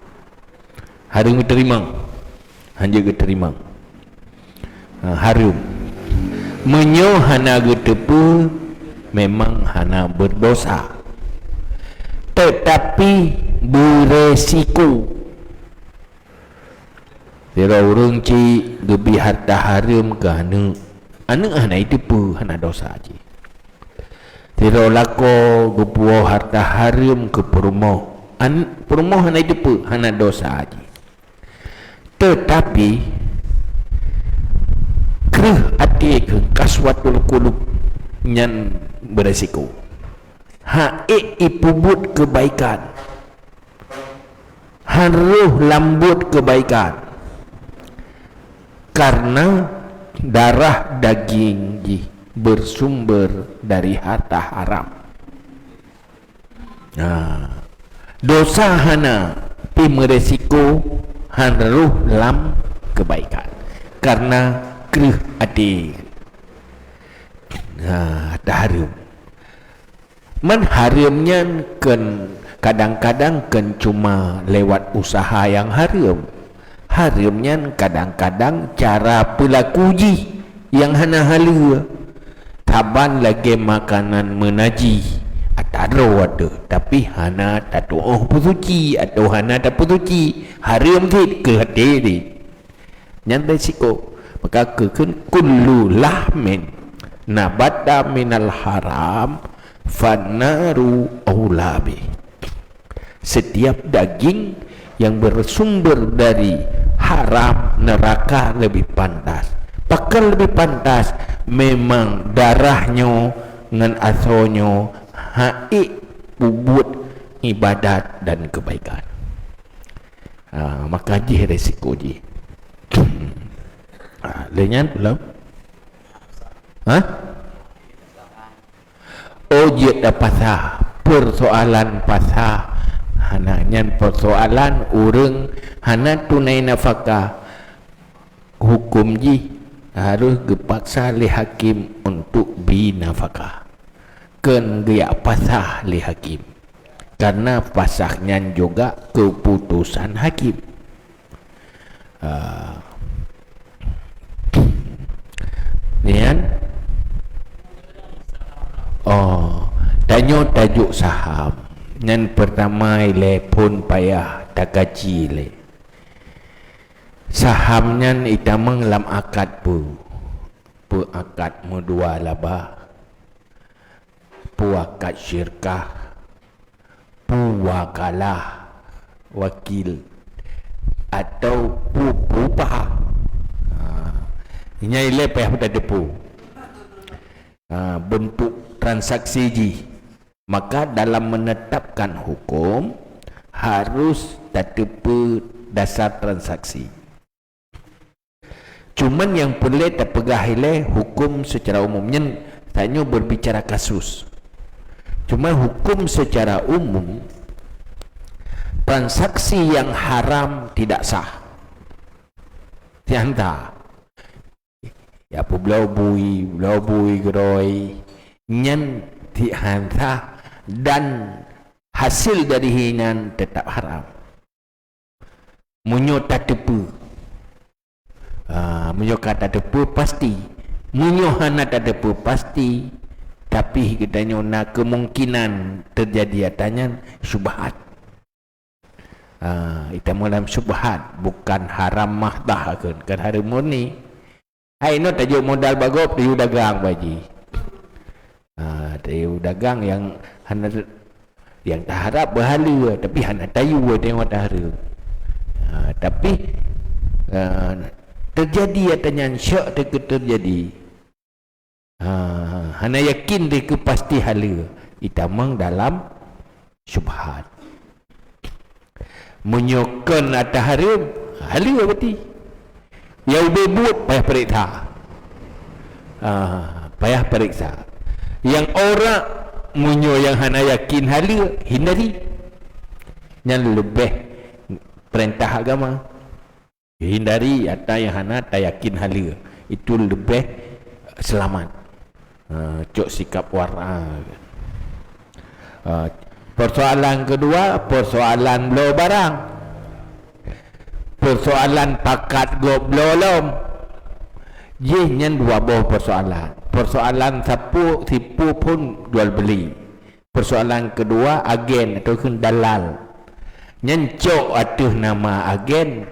Hareuem geuteurimong. Hanjeuet geuteurimong. Ha, hareuem. Meunyoe hana geuteupeue, memang hana beurdosa. Teutapi beuresiko. Sidroe ureuëng cit geubri harta hareuem keu aneuëk. Aneuëk hana jiteupeue, hana dosa cit. Sidroe lakoe geupuwoe harta hareuem keu peurumoh. An-, peurumoh hana jiteupeue, hana dosa cit. Teutapi, kreueh até keu qaswatul qulub nyan beuresiko. Hana ék jipeubuet keubaikan. Harôh lam buet keubaikan. Kareuna darah daging jih beusumber dari harta haram. Ha. Dosa hana, pi meuresiko harôh lam keubaikan. Kareuna kreueh até. Ha, hareuem. Man hareuem nyan kon kadang-kadang kon cuma lewat usaha nyang hareuem. Hareuem nyan kadang-kadang cara peulaku jih nyang hana haleue. Saban lagée makanan meunajih, atra droe teuh, tapi hana tatu'oh peusuci atawa hana tapeusuci, hareuem cit keu até jih. Nyan resiko. Maka geukheun, "Kullu lahmin nabata minal haram, fannaru aula bih." Setiap daging yang bersumber dari haram, neraka lebih pantas. Pakon lebih pantas? Memang darah nyoe ngon asoe nyoe hana ék peubuet ibadat dan keubaikan. Ha, maka jih resiko jih. Ha, lheueh nyan peulom? Ha? Oh, jeuet dah pasah. Persoalan pasah. Hana nyan persoalan ureuëng hana tunai nafakah. Huköm jih harôh geupaksa lé hakim untuk bi nafakah. Kon geujak pasah lé hakim. Kareuna pasah nyan juga keuputosan hakim. Ah. Nyan? Oh, tanyoe tajok saham. Nyan peurtama ilée phon payah takaci ilée. Saham nyan itamong lam akad peue? Peue akad meudua laba? Peue akad syirkah? Peue wakalah, wakil, atau peue peupah? Ha, nyan ilée payah tateupeue. Ha, bentuk transaksi jih. Maka dalam menetapkan huköm, harôh tateupeue dasar transaksi. Cuman nyang peureulée tapeugah ilée huköm seucara umum nyan, tanyoe berbicara kasus. Cuma huköm seucara umum, transaksi nyang haram tidak sah. Nyang ta. Ya, peubloe bui, bloe bui geurôi, nyan ti-, han sah dan hasil dari hinan tetap haram. Meunyoe tateupeue, ha, meunyoe ka tateupeue pasti. Meunyoe hana tateupeue pasti, tapi geutanyoe na kemungkinan terjadi ata nyan syubhat. Ha, itamong lam syubhat, bukan haram mahdah kheun, kan hareuem murni. Hai, inoe tajok modal bak gob, tayue dagang bak jih. Ha, tayue dagang nyang hana, nyang taharab beuhaleue, tapi hana tayue teuh nyang tahareuem. Ha, tapi, ha, teujadi ata nyan syok teuh keu teujadi. Ha, hana yakin teuh keu pasti haleue, itamong dalam syubhat. Meunyoe kon ata hareuem, haleue berarti. Ya ubé buet payah peuriksa. Ah, payah peuriksa. Nyang aurat, meunyoe nyang hana yakin haleue, hindari. Nyan leubeh peurintah agama. Hindari atra nyang hana tayakin haleue. Itu leubeh seulamat. Ha, cok sikap wara. Ha, persoalan keudua, persoalan bloe barang. Persoalan pakat gob bloe lom. Jih nyan dua boh persoalan. Persoalan sapeue, sipeue phon jual beuli. Persoalan keudua, agen ataupun dalal. Nyan cok ateueh nama agen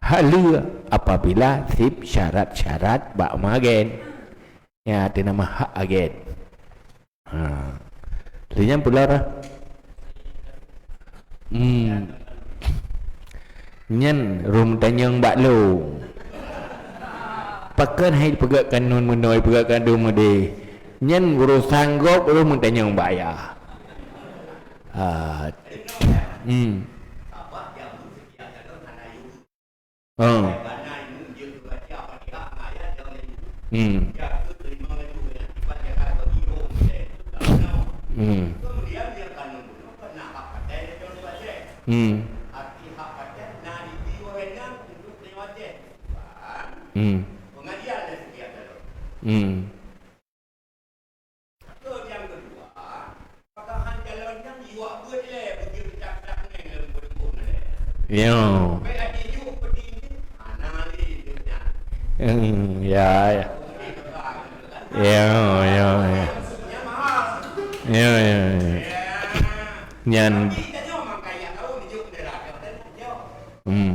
haleue apabila seb syarat-syarat bak magen. Nyan ateueh nama hak agen. Ha. Lheueh nyan peue lom? Hmm. Nyan rhom tanyong bak lôn. Pakon hai peugah keu lôn meunoe, peugah keu lôn meudeh. Nyan urosan gob, lôn meutanyong bak ayah. Ha. Hmm. Ha. Hmm. Hmm. Hmm. Hmm. Hmm. Yo. Hmm, ya, ya. Yo, yo, yo. Yo, yo, yo. Nyan. Hmm.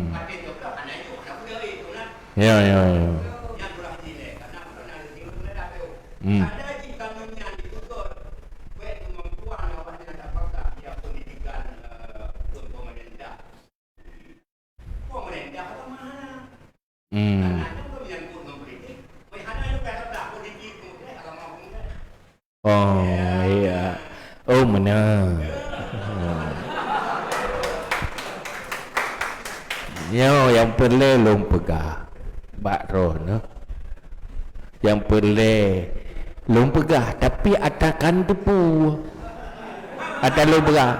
Ya, ya, ya. Hmm. Hmm. Oh, iya. Oh, meunan. Nyoe nyang peureulée lôn peugah bak droeneuh. Nyang peureulée lôn peugah, tapi atra kan teupeu. Atra lôn peugah,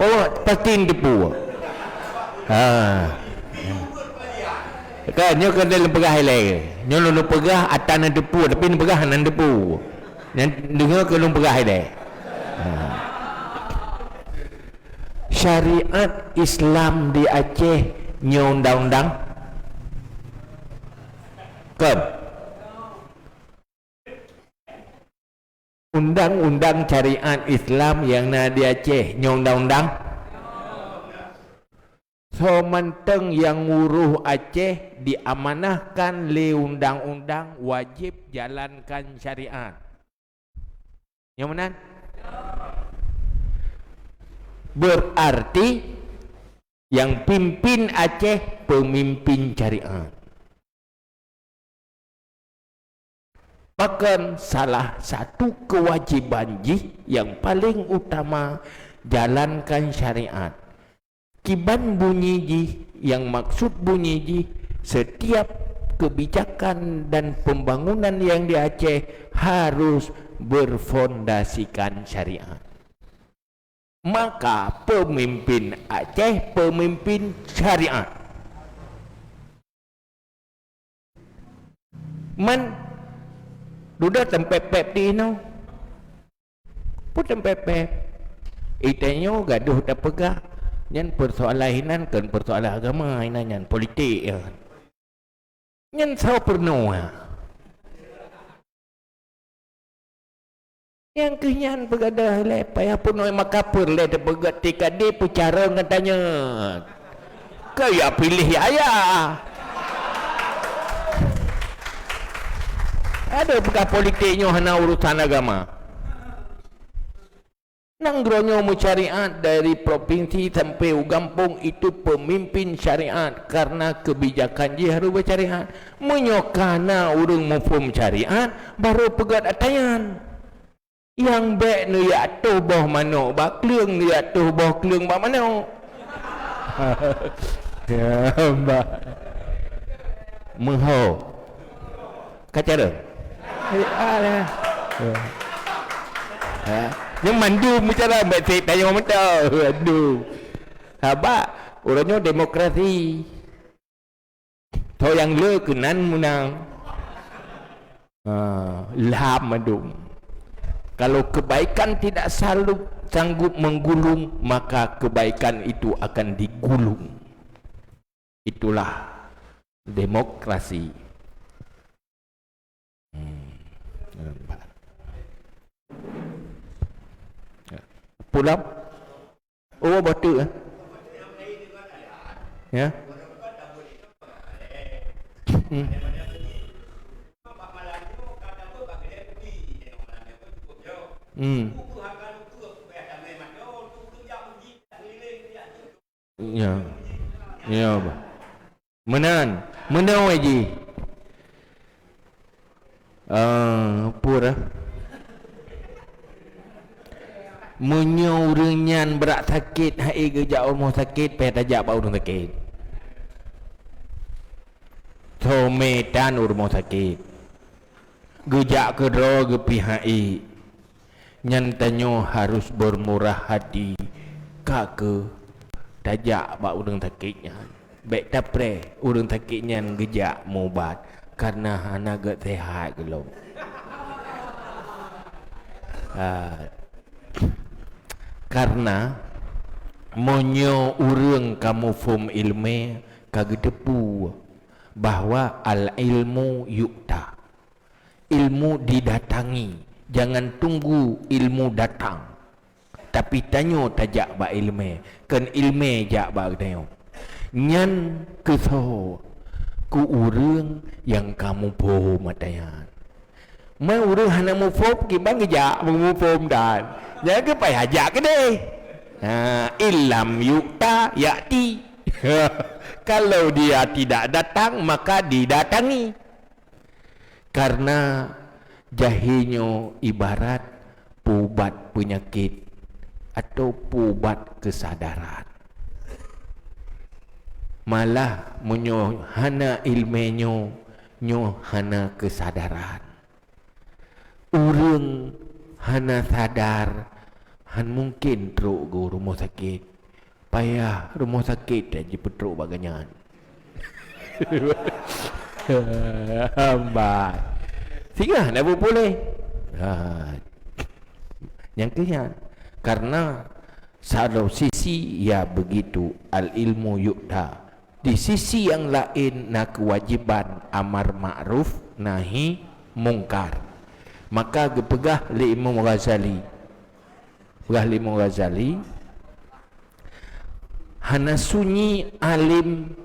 oh, pasti teupeu. Ha. Kan, nyoe kan lôn peugah ilée. Nyoe lôn peugah atra na teupeu, tapi lôn peugah hana teupeu. Nyan deungoe keu lôn peugah ilée. Ha. Syariat Islam di Aceh nyoe undang-undang? Kon. Undang-undang syariat Islam nyang na di Aceh nyoe undang-undang? Soe mantong nyang ngurôh Aceh diamanahkan lé undang-undang wajéb jalankan syariat. Nyang meunan? Berarti nyang pimpin Aceh peumimpin syariat. Pakon salah satu keuwajéban jih nyang paleng utama jalankan syariat. Kiban bunyi jih, nyang maksud bunyi jih, setiap kebijakan dan pembangunan yang di Aceh harus berfondasikan syariat. Maka pemimpin Aceh pemimpin syariat. Man, dudoe teumpép-pép di inoe. Peue teumpép-pép? Itanyoe gadoh tapeugah, nyan persoalan hinan kon persoalan agama, hinan nyan politik nyan. Nyan soe peurunoe? Nyang keuh nyan peugadôh lé payah peunoh maka peureulée teupeugét T K D peucara ngon tanyoe. Keu ya piléh ya, ya. Aduh, peugah politik nyoe hana urusan agama. Nanggroe nyoe meusyariat dari provinsi sampai u gampông itu pemimpin syariat karena kebijakan jih harus bersyariat. Meunyoe kana ureuëng muphom syariat, baru peugét atayan. Nyang bék neujak toh boh manok bak kleueng, neujak toh boh kleueng bak manok. Ya, bah. Meuho. Ka cara? Ya, ya. Ya. Ha? Nyoe mandum bicara, bèk sép tanyoe mantong. Aduh. Sabab, uroe nyoe demokrasi. Tho nyang le keunan meunang. Ha, lham mandum. Kalau kebaikan tidak sanggup, sanggup menggulung, maka kebaikan itu akan digulung. Itulah demokrasi. Hmm. Pulang. Oh, betul, eh? Ya. Hmm. Hmm. Ya. Ya, bah. Meunan, meunoe jih. Ah, peue dah? Meunyoe ureueng nyan brat sakét, hai geujak u rumoh sakét, payah tajak bak ureueng sakét. Thomé tan u rumoh sakét. Geujak keudroe geupihai. Nyan tanyoe harus beurmurah hati, ka keuh tajak bak ureueng sakét nyan. Bèk tapreh ureueng sakét nyan geujak mubat, kareuna hana gèt seuhat gohlom. Ah, kareuna meunyoe ureueng ka muphom ileumèe, ka geuteupeue bahwa al-ilmu yu'ta. Ilmu didatangi, jangan tunggu ilmu datang. Tapi tanyoe tajak bak ileumèe, kon ileumèe jak bak tanyoe. Nyan keusoe keu ureueng nyang ka muphom ata nyan. Meunyoe ureueng hana muphom, kiban geujak meumuphom dan. Nyan keuh payah jak keudeh. Ha, illam yu'ta ya'ti. Kalau dia tidak datang, maka didatangi. Kareuna jahé nyoe ibarat peuubat peunyakét atau peuubat keusadaran. Malah meunyoe hana ileumèe nyoe, nyoe hana keusadaran. Ureueng hana sadar, han mungken trok u rumoh sakét. Payah rumoh sakét dan jipeutrok bak gobnyan. Hambai. Singoh na beupuléh. Ha. Nyang keu nyan. Karena satu sisi, ya begitu, al-ilmu yu'ta. Di sisi yang laén na keuwajéban amar ma'ruf nahi mungkar. Maka geupeugah lé Imam Ghazali, Peugah lé Imam Ghazali, hana sunyi além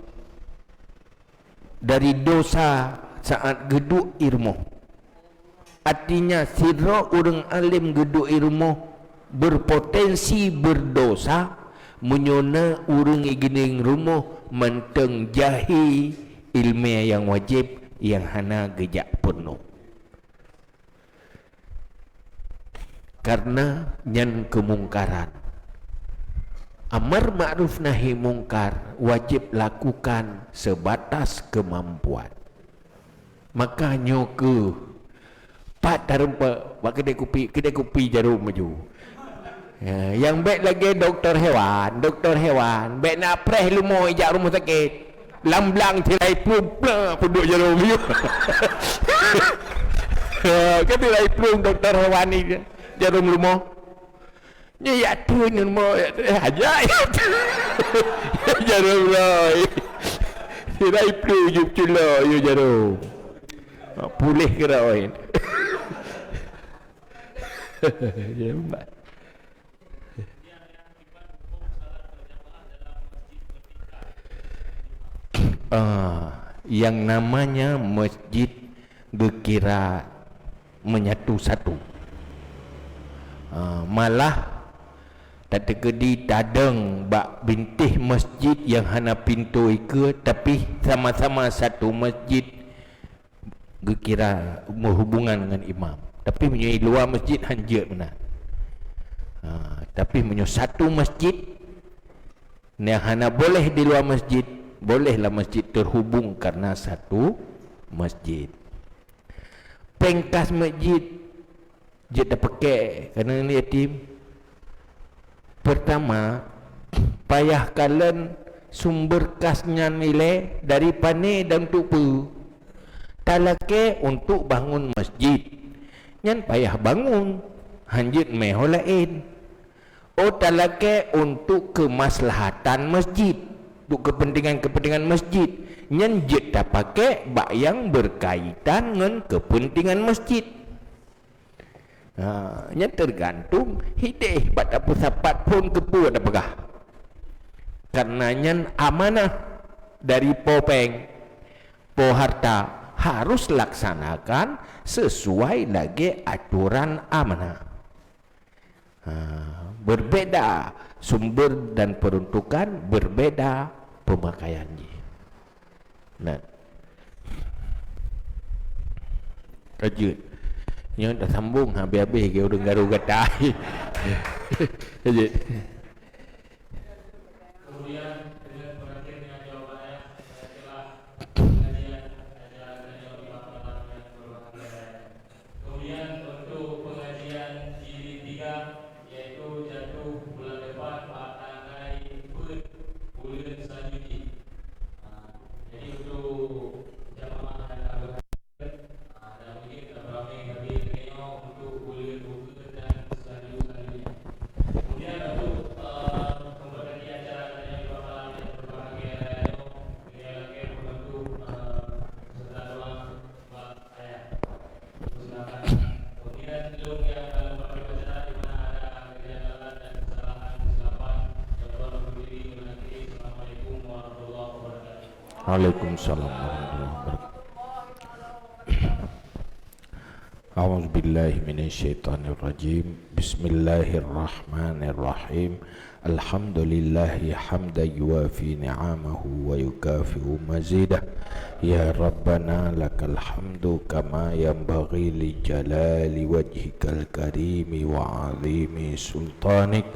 dari dosa saat geuduek i rumoh. Artinya, sidroe ureuëng além geuduek i rumoh berpotensi berdosa meunyoe na ureuëng i geuning rumoh mantong jahé ileumèe nyang wajéb nyang hana geujak peurunoe. Karena nyan keumungkaran. Amar ma'ruf nahi mungkar wajéb lakukan seubatas keumampuan. Maka nyoe keuh pat tareumpok bak keudè kupi, keudè kupi jaroe maju. Ya, nyang bèk lagèe dokto hewan, dokto hewan bèk na preh leumo ijak rumoh sakét. Lam blang tirai plueng, plak, peuduek jaroe miyueb. Kan tirai plueng dokto hewan ni jaroe leumo. Nyoe yak tu nyoe leumo, yak tu, eh, hajat yak tu. Jaroe loi. Tirai plueng jeuep culok yue jaroe. Puléh keudroe. Ya, Mbak. Ah, yang namanya masjid geukira menyatu-satu. Ah, malah tateukeudi tadong bak bintéh masjid nyang hana pintoe keue, tapi sama-sama satu masjid geukira meuhubungan ngon imam. Tapi meunyoe i luwa masjid han jeuet meunan. Ha, tapi meunyoe satu masjid, nyang hana boleh di luwa masjid, boleh lam masjid terhubung karena satu masjid. Péng kas masjid jeuet tapakék keu aneuk yatim. Peurtama, payah kalon sumber kas nyan ilée dari pané dan untuk peue. Talakée untuk bangun masjid, nyan payah bangun, hanjeuet meuho laén. Oh, talakée untuk keumaslahatan masjid, untuk keupeuntengan-keupeuntengan masjid, nyan jeuet tapakék bak nyang beukaitan ngon keupeuntengan masjid. Ha, nyan teugantung hideh bak tapeusapat phon keupeue tapeugah. Kareuna nyan amanah dari po péng, po harta, harus laksanakan sesuai lagée atoran amanah. Ha, berbeda sumber dan peruntukan, berbeda pemakaian jih. Nah. Ka jeuet. Nyoe tasambong habéh-habéh keu ureuëng garu gata. Ka jeuet. Kemudian, dengan perhatian yang jawab ayah, saya telah pengajian acara yang dibawakan yang berbahagia. Kemudian, untuk pengajian jilid tiga, yaitu jatuh bulan depan, pada tanggai peuet buleuen selanjutnya. Ah, jadi, untuk jamaah yang akan berhadir, ah, dan mungkin kita beramai hadir lagi untuk buleuen buka dan selanjut-selanjutnya. Kemudian, untuk, eh, memberkati acara yang bakal yang berbahagia, dengan lagi membantu, eh, serta doa. Waalaikumsalam warahmatullahi wabarakatuh. A'udzubillahi minasyaitonirrajim. Bismillahirrahmanirrahim. Alhamdulillahi hamdan yuwafi ni'amahu wa yukafi'u mazidah. Ya Rabbana, lakal hamdu kama yanbaghi li jalali wajhikal karimi wa azimi sultanik.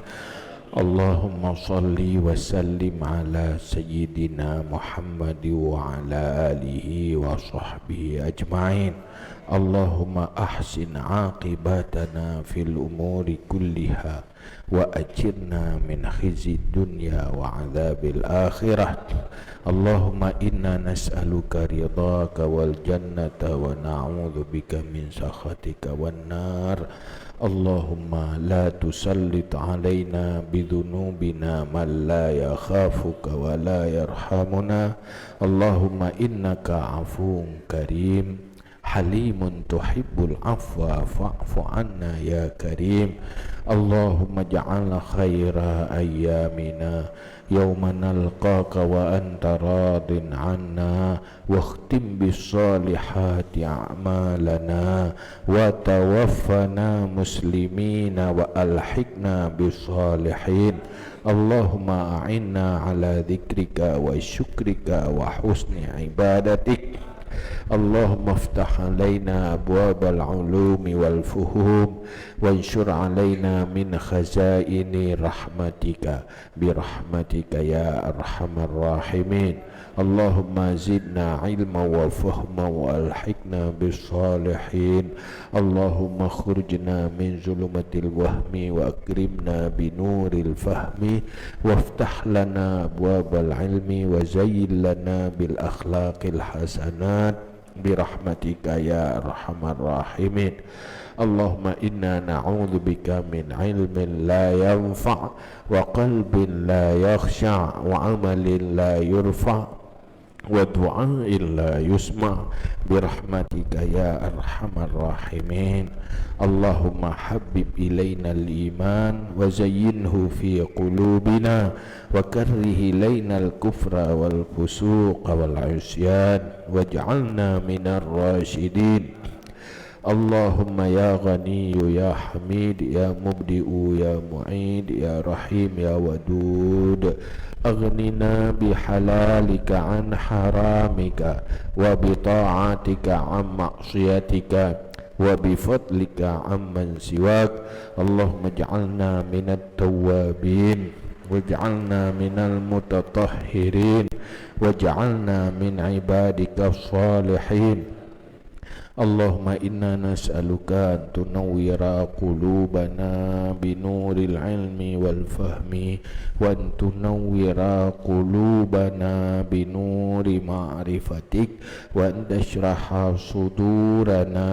Allahumma salli wa sallim ala sayyidina Muhammad wa ala alihi wa sahbihi ajma'in. Allahumma ahsin aqibatana fil umuri kulliha wa ajirna min khizyid dunya wa adzabil akhirah. Allahumma inna nas'aluka ridhaka wal jannata wa na'udzubika min sakhatika wan nar. Allahumma la tusallit alaina bidzunubina man la yakhafuka wa la yarhamuna. Allahumma innaka afuwun karim. Halimun tuhibbul afwa fa'fu anna ya karim. Allahumma ja'al khaira ayyamina yauma nalqaka wa anta radin anna, wakhtim bis salihati a'malana, wa tawaffana muslimina wa alhiqna bis salihin. Allahumma a'inna ala dzikrika wa syukrika wa husni ibadatik. Allahumma iftah alaina abwabal ulumi wal fuhum, wansyur alaina min khazaini rahmatika, bi rahmatika ya arhamar rahimin. Allahumma zidna ilma wa fahma wa alhiqna bis salihin. Allahumma khurjna min zulumatil wahmi wa akrimna bi nuril fahmi, waftah lana abwabal ilmi wa zayyin lana bil akhlaqil hasanat, bi rahmatika ya arhamar rahimin. Allahumma inna na'udzubika min ilmin la yanfa', wa qalbin la yakhsha', wa amalin la yurfa', wa du'ain la yusma', bi rahmatika ya arhamar rahimin. Allahumma habbib ilainal iman wa zayyinhu fi qulubina, wa karrih ilainal kufra wal fusuqa wal isyan, waj'alna minar rasyidin. Allahumma ya Ghaniyyu ya Hamid, ya Mubdi'u ya Mu'id, ya Rahim ya Wadud, aghnina bihalalika an haramika, wa bita'atika an ma'siyatika, wa bifadlika amman siwak. Allahumma ij'alna minat tawwabin, waj'alna minal mutatahhirin, waj'alna min ibadika salihin. اللهم إنا نسألك أن تنور قلوبنا بنور العلم والفهم، وأن تنور قلوبنا بنور معرفتك، وأن تشرح صدورنا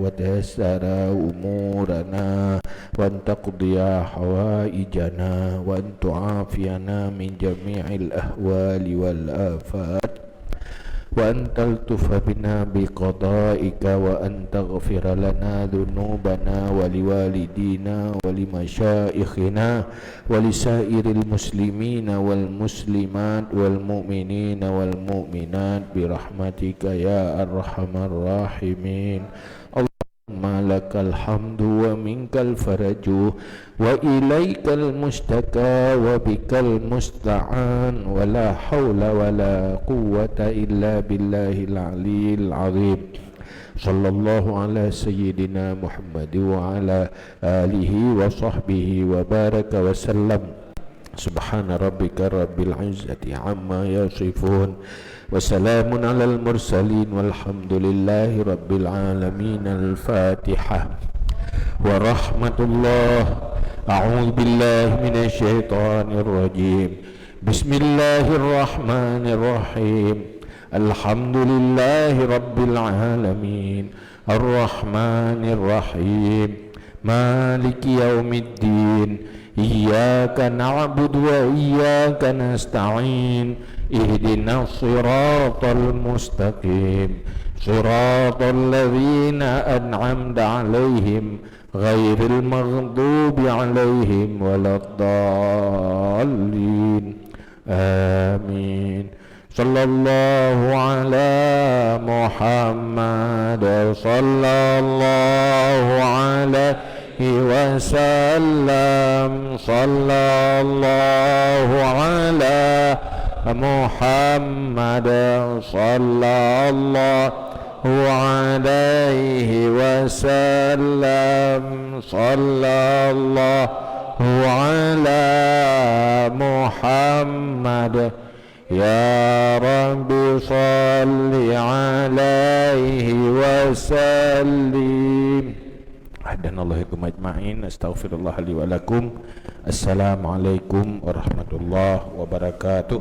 وتيسر أمورنا، وأن تقضي حوائجنا، وأن تعافينا من جميع الأهوال والآفات، وأن تلطف بنا بقضائك، وأن تغفر لنا ذنوبنا ولوالدينا ولمشائخنا ولسائر المسلمين والمسلمات والمؤمنين والمؤمنات برحمتك يا أرحم الراحمين. اللهم لك الحمد ومنك الفرج، وإليك المشتكى وبك المستعان، ولا حول ولا قوة إلا بالله العلي العظيم. صلى الله على سيدنا محمد وعلى آله وصحبه وبارك وسلم. سبحان ربك رب العزة عما يصفون، وسلام على المرسلين، والحمد لله رب العالمين. الفاتحة. ورحمة الله. أعوذ بالله من الشيطان الرجيم. بسم الله الرحمن الرحيم. الحمد لله رب العالمين. الرحمن الرحيم. مالك يوم الدين. إياك نعبد وإياك نستعين. اهدنا الصراط المستقيم. صراط الذين أنعمت عليهم غير المغضوب عليهم ولا الضالين. آمين. صلى الله على محمد، صلى الله عليه وسلم، صلى الله على محمد، صلى الله عليه وسلم، صلى الله على محمد. يا رب صل عليه وسلم. Hadanallahu iyyakum ajma'in. Astaghfirullah li wa lakum. Assalamualaikum warahmatullahi wabarakatuh.